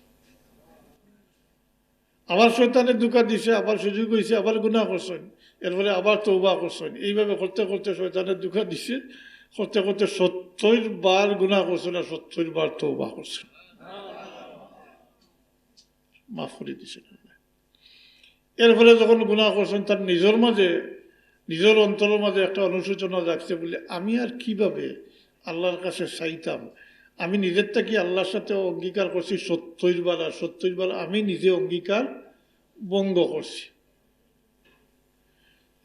আবার শয়তানে ধোঁকা দিছে, আবার সুযোগ হইছে, আবার গুনা করছেন, এরপরে আবার তওবা করছেন। এইভাবে করতে করতে শয়তানে ধোঁকা দিছে, করতে করতে সত্তর বার গুনা করছেন আর সত্তর বার তওবা করছেন। মাফ করি দিছেন আল্লায়। এরপরে যখন গুনা করছেন, তার নিজর মাঝে, নিজর অন্তরর মাঝে একটা অনুশোচনা জাগছে বলে, "আমি আর কিভাবে আল্লাহর কাছে চাইতাম? আমি নিজের থাকি আল্লাহর সাথে অঙ্গীকার করছি সত্তর বার, আর সত্তর বার আমি নিজে অঙ্গীকার ভঙ্গ করছি।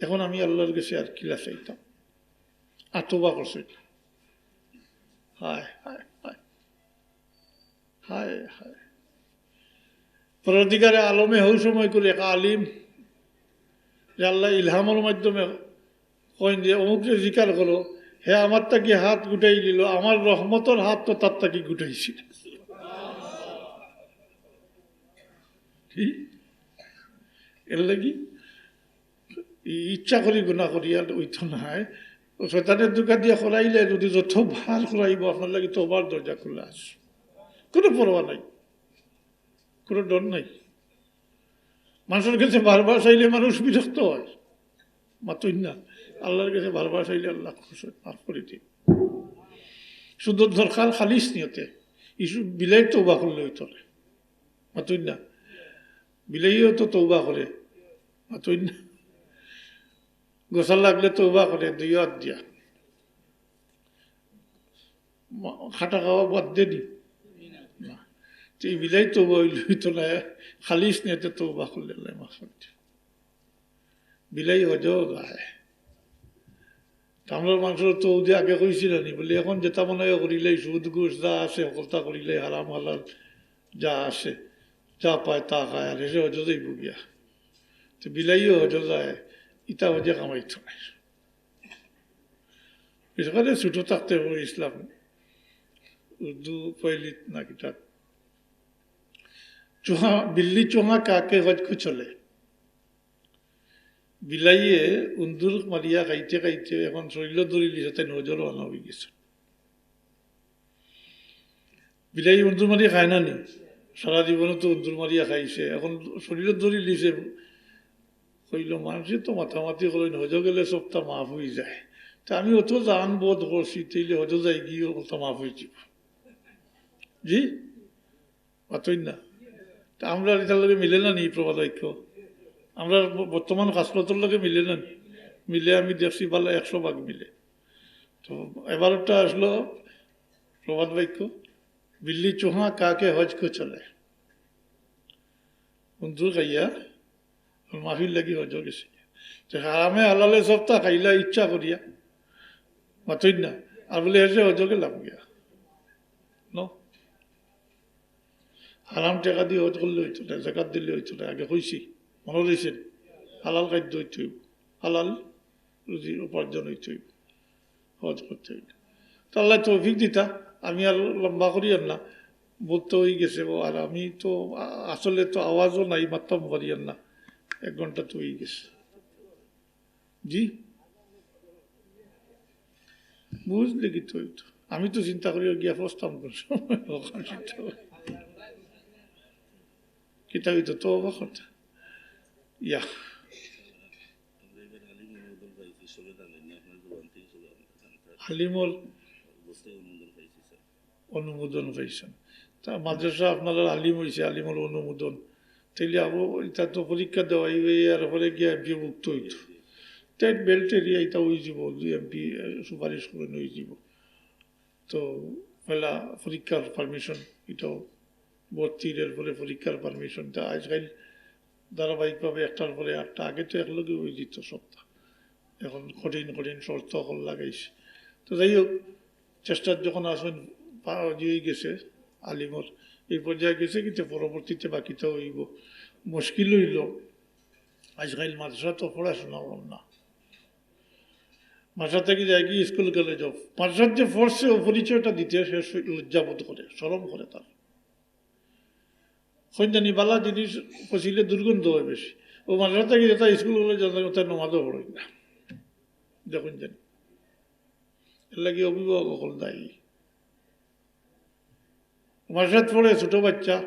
এখন আমি আল্লাহর কাছে আর কিলা চাইতাম?" আর তওবা করছে। হায়, হায়, হায়। হায়, হায়। পরওয়ারদিগারে আলমে হউ সময় করে এক আলিম, যে আল্লায় ইলহামর মাধ্যমে কইন যে, "অমুকরে জিকার করো, হে আমার থাকি হাত গুটাই দিল, আমার রহমতর হাত তো তার থাকি গুটাইছিল।" ঠিক? এর লাগি ই-, ইচ্ছা করি গুনা করি আর ওই তো নাই। ও শয়তানে ধোঁকা দিয়া করাইলে যদি যত বার করাইব, আপনার লাগি তওবার দরজা খোলা আছে, কোনো পরোয়া নাই, কোনো ডর নাই। মানুষর কাছে বারবার চাইলে মানুষ বিরক্ত হয়, মাতইন না। আল্লাহর কাছে বারবার চাইলে আল্লাহ খুশ হয়, মাফ করে দিন। শুধু দরকার খালিস নিয়তে, ইস্যু বিলাই তওবা করলে হইতো না, মাতইন না। বিলাইও তো তওবা করে, মাতইন না। গোসা লাগলে তওবা করে দুই হাত দিয়া। মা-, খাটা খাওয়া বাদ দেনি। না। তো এই বিলাই তওবা হইল, হইতো না, খালিস নিয়তে তওবা করলে আল্লাহ মাফ করে দিন। বিলাই হজও যায়। তো আমরা মানুষের তো ওদের আগে কইছিল নি, বলে, "এখন যেটা মনে হয় করিলে, সুদ ঘুষ যা আছে, হকলতা করিলে, হারাম হালাল যা আছে, যা পায় তা খায়, আর এসে হজে যাইব গিয়া।" তো বিলাইও হজে যায়, ইটা হজে কামাইতো না। বিশেষ করে ছোট থাকতে পড়ছিলাম, উর্দু পয়লিত না কিতা, "চুহা, বিল্লি চুহা কা কে হজ কো চলে।" বিলাইয়ে উন্দুর মারিয়া খাইতে খাইতে এখন শরীরও ধরিলিছে, তাইন হজো রওয়ানা অইগেছে। বিলাইয়ে উন্দুর মারিয়া খায় না নি? সারা জীবনে তো উন্দুর মারিয়া খাইছে, এখন শরীরও ধরিলিছে। কইলো, "মানষে তো মাতামাতি করইন, হজো গেলে সবটা মাফ অইযায়। তে আমি অত জান বদ করছি, তাইলে হজো যাইগি, অতা মাফ অইযিবো।" জি? মাতইন না। তে আমরার ইতার লগে মিলে না নি প্রবাদ বাক্য? আমরার ব-, বর্তমান খাসলতর লগে মিলে না নি? মিলে, আমি দেখছি ভালা একশো ভাগ মিলে। তো এবারটা আসলো প্রবাদ বাক্য, "বিল্লি চুহা কাকে হজ কো চলে।" উন্দুর খাইয়া মাফির লাগি হজো গেছে। তে হারামে হালালে সবতা খাইলা ইচ্ছা করিয়া, মাতইন না, আর বুলে, "হেষে হজো গেলাম গিয়া।" নো, হারাম টেকা দি হজ করলে অইতো না, যাকাত দিলে অইতো না। আগে কইছি, মনো রইছে নি? হালাল খাদ্য অইতো অইবো, হালাল রুজি উপার্জন অইতো অইবো, হজ করতে অইলে। তো আল্লায় তৌফিক দিতা, আমি আর লম্বা করিয়ার না, বউত অইগেছে। আর আমি তো আ-, আসলে তো আওয়াজও নাই, মাততাম পারিয়ার না, এক ঘন্টা তো অইগেছে। জি, বুঝলে কি তো অইতো? আমি তো চিন্তা করি গিয়া ফসতাম কোন সময়, ওখানে তো কিতা অইতো তো অবাক কথা। ইয়া। আলিমর অনুমোদন পাইছেন। তা মাদ্রাসা আপনার আলিম অইছে, আলিমর অনুমোদন। তাইলে আবু, ইতা তো পরীক্ষা দেওয়া অইবো, এরপরে গিয়া এমপিভুক্ত অইতো। টেট বেল্ট এরিয়া ইতা অইযিবো, দুই এমপি, এ, সুপারিশ করে অইযিবো। তো পয়লা পরীক্ষার পারমিশন, ইটাও ভর্তির, এরপরে পরীক্ষার পারমিশন, তা আজকাল ধারাবাহিকভাবে একটার পরে একটা, আগে তো একলগে অইযিতো সবতা, এখন কঠিন কঠিন শর্ত অকল লাগাইছে। তো যাই হোক, চেষ্টা যখন আসইন, পা-, ইয়ে অইগেছে, আলিমর এই পর্যায়ে গেছে, কিন্তু পরবর্তীতে বাকিটা অইবো। মুশকিল অইলো, আজকাল মাদ্রাসা তো পড়াশোনা কম না, মাদ্রাসা থাকি যাইগি স্কুল কলেজ, মাদ্রাসাত যে পড়ছে ও পরিচয়টা দিতে সে লজ্জাবোধ করে, শরম করে তার। কইন জানি ভালা জিনিস পচিলে দুর্গন্ধ অয় বেশি। ও মাদ্রাসা থাকি যেতা স্কুল কলেজ যায় না, ওতা নমাজও পড়ইন না। দেখইন জানি। এরলাগি অভিভাবক অকল দায়ী। মাদ্রাসাত পড়ে ছোট বাইচ্চা,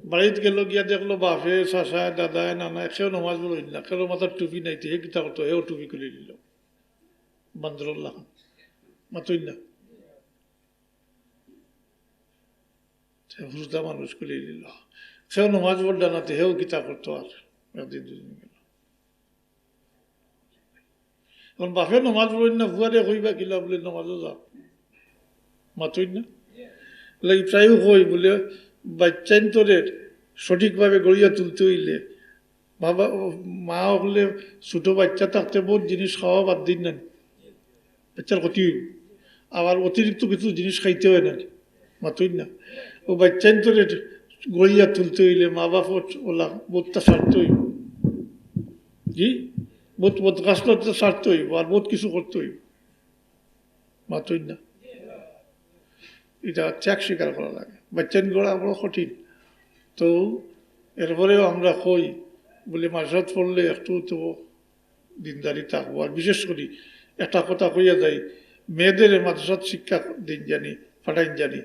বাড়িত গেলো গিয়া দেখলো বাফে, চাচায়, দাদায়, নানায়, কেউ নমাজ পড়ইন না, কেউর মাথাত টুপি নাই, তে হে কিতা করতো, হেও টুপি খুলি নিলো। বান্দরর লাখান। মাতইন না। তে হুরুতা মানুষ খুলি নিলো। কেউ নমাজ পড়লা না, তে হেও কিতা করতো আর। একদিন দুইদিন গেলো। এখন বাফে নমাজ পড়ইন না, ফুয়ারে কইবা কিলা বুলে নমাজও যা। মাতইন না? লাগি প্রায়ও কই বুলে, বাইচ্চাইন্তরে সঠিকভাবে গড়িয়া তুলতে অইলে, বাবা, মা অকলে ছোট বাইচ্চা থাকতে বউত জিনিস খাওয়া বাদ দেইন না নি? বাইচ্চার ক্ষতি অইবো। আবার অতিরিক্ত কিছু জিনিস খাইতে অয় না নি? মাতইন না? ও বাইচ্চাইন্তরে গড়িয়া তুলতে অইলে মা বাফর অলা বউততা ছাড়তে অইবো। জি? বউত, বউত খাসলত ছাড়তে অইবো, আর বউত কিছু করতে অইবো। মাতইন না? ইটা ত্যাগ স্বীকার করা লাগে। বাইচ্চাইন গড়া বড় কঠিন। তো এরপরেও আমরা কই, বুলে মাদ্রাসাত পড়লে একটু তো দিনদারি থাকবো। আর বিশেষ করি একটা কথা কইয়া যাই, মেয়েদেরে মাদ্রাসাত শিক্ষা দেইন জানি, পাঠাইন জানি।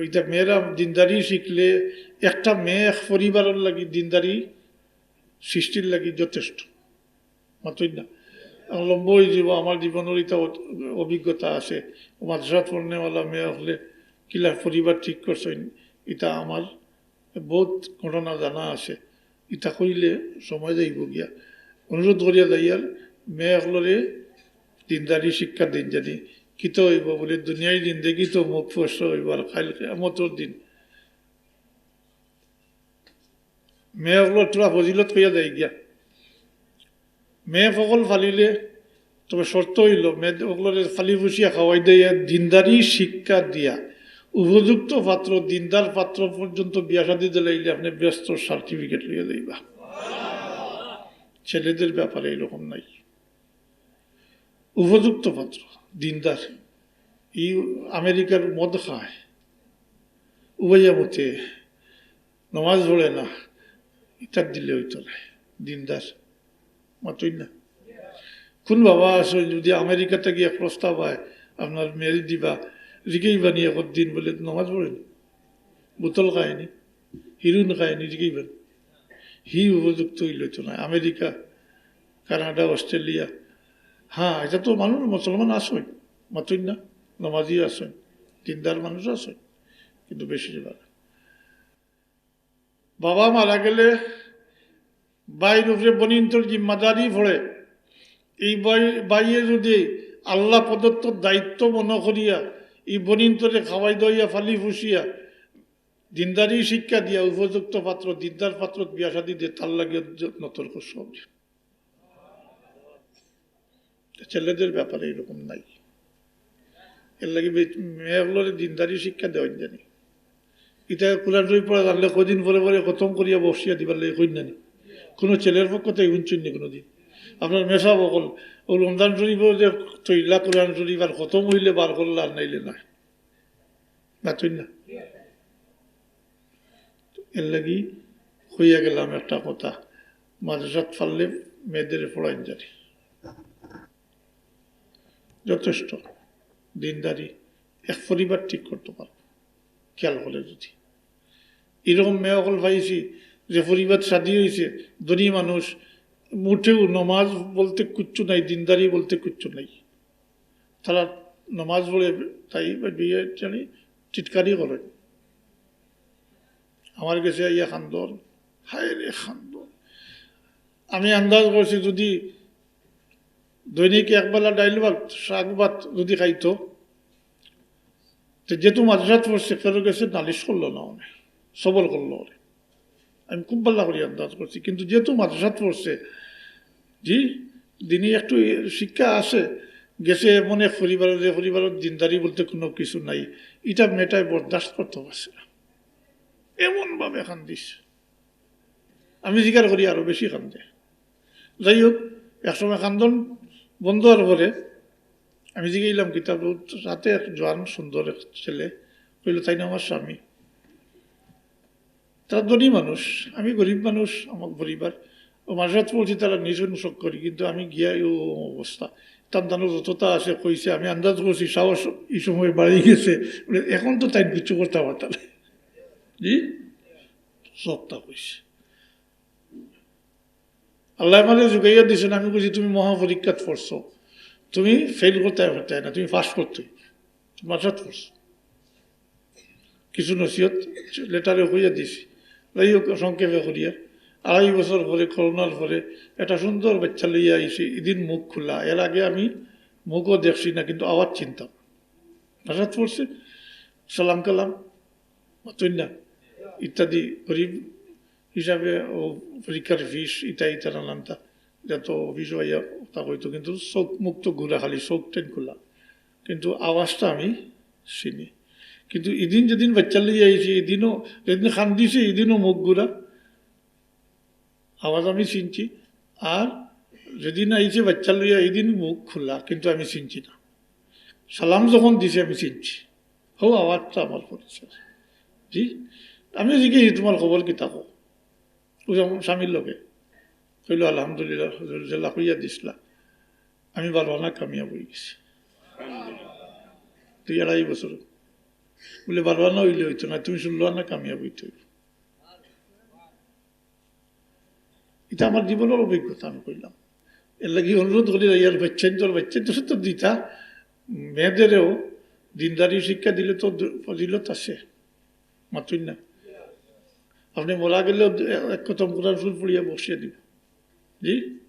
ইটা মেয়েরা দিনদারি শিখলে একটা মেয়ে এক পরিবারর লাগি দিনদারি সৃষ্টির লাগি যথেষ্ট। মাতইন না? এখন লম্বা অইযিবো, আমার জীবনর ইটা অ-, অভিজ্ঞতা আছে। মাদ্রাসাত পড়নেওয়ালা মেয়ে অকলে কিলা পরিবার ঠিক করছইন, ইটা আমার বউত ঘটনা জানা আছে। ইটা কইলে সময় যাইবো গিয়া। অনুরোধ করিয়া যাইয়ার, মেয়ে অকলরে দিনদারি শিক্ষা দেইন জানি। কিতা অইবো বুলে, দুনিয়ার জিন্দেগি তো মুখ ফসকা অইবো, আর কাইল কিয়ামতর দিন। মেয়ে অকলর থুড়া ফজিলত কইয়া যাই গিয়া। মেয়ে অকল ফালিলে, তবে শর্ত অইলো, মেয়ে অকলরে ফালি ফুসিয়া খাওয়াই দিয়া, দিনদারি শিক্ষা দিয়া, উপযুক্ত পাত্র, দিনদার পাত্র পর্যন্ত বিয়া শাদি দিলাইলে আপনে বেহেস্তর সার্টিফিকেট লইয়া যাইবা। ছেলেদের ব্যাপারে এরকম নাই। উপযুক্ত পাত্র, দিনদার। ই আমেরিকার মদ খায়, উবাইয়া মতে, নমাজ পড়ে না, ইতার দিলে অইতো নায়, দিনদার। মাতইন না? কোন বাবা আছে যদি আমেরিকা থাকি এক প্রস্তাব আয়, আপনার মেয়েরে দিবা, জিকাইবা নি একদিন বুলে নমাজ পড়েনি, বোতল খায়নি, হিরোইন খায়নি, জিকাইবা নি? হি উপযুক্ত অইলে তো নায়। আমেরিকা, কানাডা, অস্ট্রেলিয়া, হ্যাঁ, ইটা তো মানুষ মুসলমান আছইন, মাতইন না, নমাজি আছইন, দিনদার মানুষ আছইন, কিন্তু বেশিরভাগ বাবা মারা গেলে ভাইর উপরে বনিন্তর জিম্মাদারি পড়ে। এই ভাই, ভাইয়ে যদি আল্লাহ প্রদত্ত দায়িত্ব মনে করিয়া এই বনিন্তরে খাওয়াই দাওয়াইয়া ফালি ফুসিয়া দিনদারি শিক্ষা দিয়া উপযুক্ত পাত্র, দিনদার পাত্র বিয়া শাদী দিয়ে তার লাগে যত্ন তর্ক সব। ছেলেদের ব্যাপারে এরকম নাই। এর লাগি বে-, মেয়ে অকলরে দিনদারি শিক্ষা দেওয়া জানি। ইটা কোরআন শরীফ পড়া জানলে কদিন পরে পরে খতম করিয়া বসিয়া দিবার লাগি কইন না নি। কোনো ছেলের পক্ষ থেকে হুনছইন নি কোনোদিন? আপনার মেসাব অকল, ও রমজান শরীফও যে তৈলা কোরআন শরীফ আর খতম হইলে বার করলা আর নাইলে না। মাতইন না। এর লাগি কইয়া গেলাম একটা কথা, মাদ্রাসাত পারলে মেয়েদের পড়াইন জানি। যথেষ্ট দিনদারি এক পরিবার ঠিক করতে পারবো, খেয়াল করে যদি। এরকম মেয়ে অকল পাইছি যে পরিবার শাদী হইছে, ধনী মানুষ, মোটেও নমাজ বলতে কিচ্ছু নাই, দিনদারি বলতে কিচ্ছু নাই। তারা নমাজ পড়ে তাই বা বিয়ে জানি টিটকারি করে। আমার গেছে আইয়া কান্দর, হায় রে কান্দর। আমি আন্দাজ করছি যদি দৈনিক একবেলা ডাইল ভাত, শাক ভাত যদি খাইতো, তো যেহেতু মাদ্রাসাত পড়ছে, কেউর গেছে নালিশ করলো না, অনে সবর করলো অনে। আমি খুব ভালা করি আন্দাজ করছি, কিন্তু যেহেতু মাদ্রাসাত পড়ছে, জি, দিনে একটু শিক্ষা আছে, গেছে এমন এক পরিবারে, যে পরিবারর দিনদারি বলতে কোনো কিছু নাই, ইটা মেয়েটায় বরদাস্ত করতে পারছে না, এমনভাবে কান্দিছে। আমি জিকার করি আরো বেশি কান্দে। যাই হোক, একসময় কান্দন বন্ধ হওয়ার পরে আমি জিগাইলাম, "কিতা?" রাতে এক জোয়ান সুন্দর এক ছেলে কইল, "তাইন আমার স্বামী।" তারা ধনী মানুষ, আমি গরিব মানুষ, আমার পরিবার। ও মাদ্রাসাত পড়ছি, তারা নিজ অনুসক করি, কিন্তু আমি গিয়া এই অবস্থা। তান তানোর যতটা আছে কইছে, আমি আন্দাজ করছি সাহস এই সময় বাড়ি গেছে। বলে, "এখন তো তাইন কিচ্ছু করতা পারতা না।" জি? সবটা কইছে। আল্লায় আমারে জুগাইয়া দিছইন, আমি কইছি, "তুমি মহাপরীক্ষাত পড়ছো, তুমি ফেইল করতায় পারতায় না, তুমি পাস করতে অইবো, তুমি মাদ্রাসাত পড়ছো।" কিছু নসিহত লেটারে কইয়া দিছি। যাই হোক, সংক্ষেপে করিয়া, আড়াই বছর পরে, করোনার পরে, একটা সুন্দর বাচ্চা লইয়া আইছি, ইদিন মুখ খোলা। এর আগে আমি মুখও দেখছি না, কিন্তু আওয়াজ চিনতাম। মাদ্রাসাত পড়ছে, সালাম কালাম, মাতইন না, ইত্যাদি। গরিব হিসাবে ও পরীক্ষার ফিস, ইটা ইটা নানানটা, ইটা তো অফিসও আইয়া কথা কইতো, কিন্তু চোখ মুখ তো ঘুরা, খালি চোখ টেন খোলা, কিন্তু আওয়াজটা আমি চিনি। কিন্তু ইদিন যেদিন বাচ্চা লইয়া আইছি, ইদিনও, যেদিন কান্দিছে, ইদিনও মুখ ঘুরা, আওয়াজ আমি চিনছি। আর যেদিন আইছে বাচ্চা লইয়া, ইদিন মুখ খোলা, কিন্তু আমি চিনছি না। সালাম যখন দিছে, আমি চিনছি। হো, আওয়াজটা আমার পরিচয়। জি, আমি জিজ্ঞেস, "তোমার খবর কিতা কও?" ও যেমন স্বামীর লগে কইল, "আলহামদুলিল্লাহ, হুজুর যেলা কইয়া দিছলা, আমি বারো আনা কামিয়াব অই গেছি।" দুই আড়াই বছর। বলে, "বারো আনা অইলে অইতো না, তুমি ষোলো আনা কামিয়াব অইতে অইবো।" ইটা আমার জীবনর অভিজ্ঞতা আমি কইলাম। এর লাগি অনুরোধ করি, ইয়ার বাচ্চাইন্তর, বাচ্চাইন্তর সাথে দিতা, মেয়েদেরও দিনদারি শিক্ষা দিলে তো দ-, ফজিলত আছে। মাতইন না। আপনে মরা গেলেও দ-, এক খতম কোরআন শরীফ পড়িয়া বসিয়ে দিব। জি?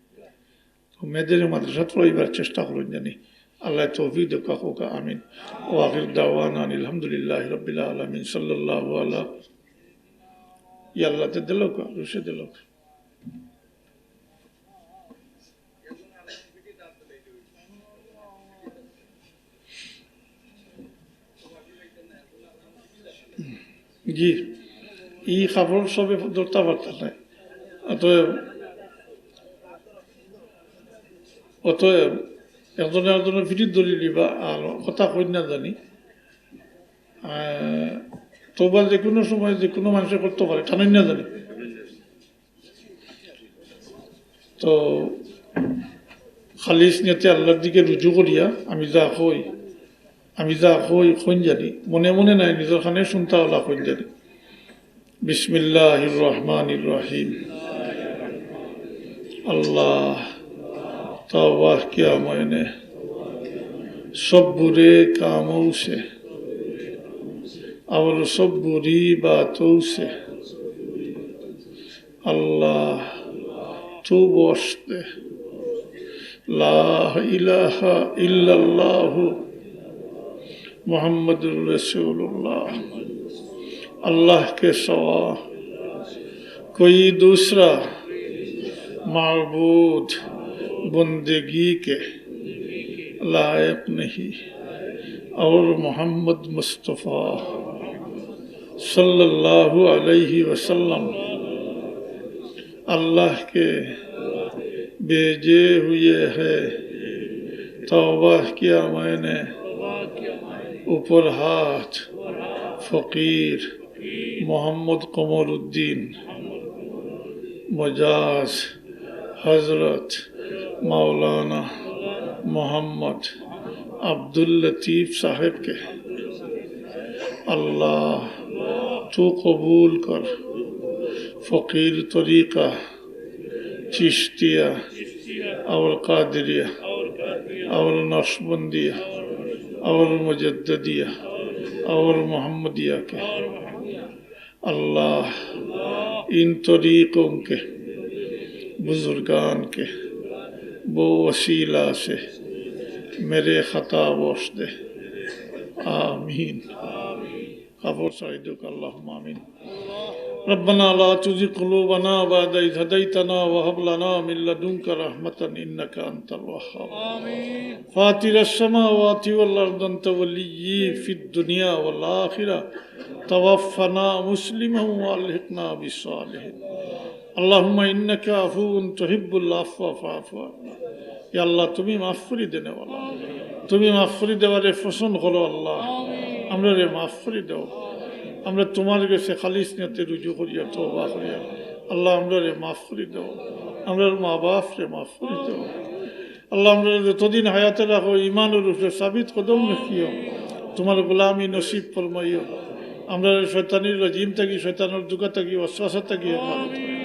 তো মেয়েদের মাদ্রাসাত পড়াইবার চেষ্টা করইন জানি। আল্লায় তৌফিক দেউক্কা, কউক্কা আমিন। ওয়া আখির দাওয়ানা আনিল হামদুলিল্লাহি রাব্বিল আলামিন। সাল্লাল্লাহু আলা, ইয়া আল্লাহ, তে দিলউক্কা, রুশে দিলউক্কা। জি, ই কাপড় সবে ধরতা পারতা নায়। অতএব, অতএব একজনে একজনর পিঠিত ধরি লিবা আর কথা কইন না জানি। আহ, তওবা যে কোনো সময় যে কোনো মানুষে করতে পারে, টানইন না জানি। তো খালিস নিয়তে আল্লাহর দিকে রুজু করিয়া আমি যা কই, আমি যা কই, কইন জানি, মনে মনে নায়, নিজর কানে হুনতা অলা কইন জানি। বিসমিল্লাহির রহমানির রহিম। আল্লাহ, তওবা কিয়া ময়নে, সব বুরে কামও সে, और सब बुरी बातों से। अल्लाह, तू बख्श दे। ला इलाहा इल्लल्लाहु मुहम्मदुर रसूलुल्लाह। अल्लाह के सिवा कोई दूसरा माबूद बंदगी के लायक नहीं। और मोहम्मद मुस्तफ़ा सल्लल्लाहु अलैहि वसल्लम अल्लाह के भेजे हुए हैं। तौबा किया मैंने, ऊपर हाथ, फ़कीर मोहम्मद कमरुद्दीन मुजाज, हजरत मौलाना मोहम्मद अब्दुल लतीफ साहब के। अल्लाह, तू कबूल कर फ़कीर तरीका चिश्तिया और कादरिया और नक्शबंदिया और मुजद्ददिया और मोहम्मदिया के। अल्लाह, इन तरीकों के बुजुर्गान के वो वसीला से मेरे खता बख्श दे। आमीन। কাপড় ছাড়াই দেউক, আল্লাহুম্মা আমিন। ربنا لا تزغ قلوبنا بعد إذ هديتنا وهب لنا من لدنك رحمة إنك أنت الوهاب. آمين. فاطر السماوات والأرض أنت وليي في الدنيا والآخرة توفنا مسلما وألحقنا بالصالحين. اللهم إنك عفو تحب العفو فاعف عنا. ইয়া আল্লাহ, তুমি মাফ করি দেনেওয়ালা, তুমি মাফ করি দেওয়ারে পছন্দ করো আল্লাহ। আমরারে মাফ করি দেও। আমরা তোমার গেছে খালিস নিয়তে রুজু করিয়া তওবা করিয়া আল্লাহ আমরারে মাফ করি দেও। আমরার মা বাপরে মাফ করি দেও। আল্লাহ, আমরা যতদিন হায়াতে রাখো, ইমানর উপরে সাবিত কদম রাখিও, তোমার গোলামি নসিব ফরমাইও। আমরা শয়তানির রাজিম থাকি, শয়তানর ধোঁকা থাকি, ওয়াসওয়াসা থাকি হেফাজত করিও।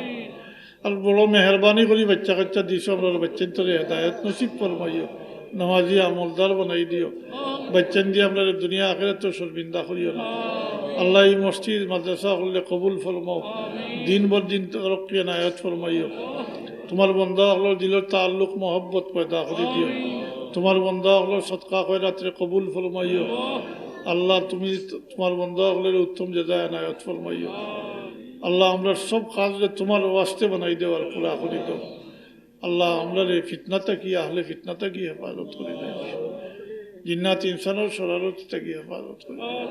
আর বড় মেহেরবানি করি বাচ্চা কাচ্চা দিছো, আমরার বাচ্চাইন্তরে হেদায়েত নসিব ফরমাইও, নামাজি আমলদার বানাই দিও। বাচ্চাইন দিয়া আমরারে দুনিয়া আখেরাতো শর্মিন্দা করিও না। আল্লাহ, এই মসজিদ মাদ্রাসা অকলরে কবুল ফরমাও, দিন বর দিন তরক্কি এনায়েত ফরমাইও। তোমার বন্দা অকলর দিলর তাল্লুক মহব্বত পয়দা করি দিও। তোমার বন্দা অকলর সদকা খয়রাতরে কবুল ফরমাইও। আল্লাহ, তুমি তোমার বন্দা অকলরে উত্তম জাযা এনায়েত ফরমাইও। আল্লাহ, আমরার সব কাজরে তোমার ওয়াস্তে বানাই দেও আর পুরা করি দেও। আল্লাহ, আমরারে ফিতনা থাকি, আহলে ফিতনা থাকি হেফাজত করি দেও। জিন্নাত ইনসানর শরারত থাকি হেফাজত করি দেও।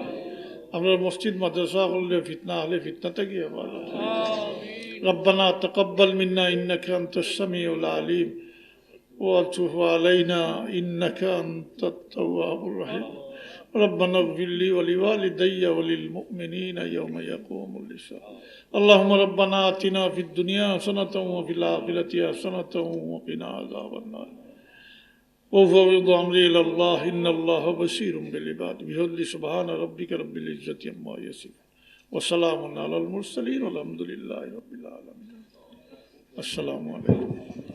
আমরার মসজিদ মাদ্রাসা অকলরে ফিতনা, আহলে ফিতনা থাকি হেফাজত করি দেও। ربنا تقبل منا إنك أنت السميع العليم وتب علينا إنك أنت التواب الرحيم. ربنا اغفر لي ولوالدي وللمؤمنين يوم يقوم الحساب. اللهم ربنا آتنا في الدنيا حسنة وفي الآخرة حسنة وقنا عذاب النار. وأفوض أمري إلى الله إن الله بصير بالعباد. بفضل سبحان ربك رب العزة عما يصفون. وسلام على المرسلين والحمد لله رب العالمين. السلام عليكم.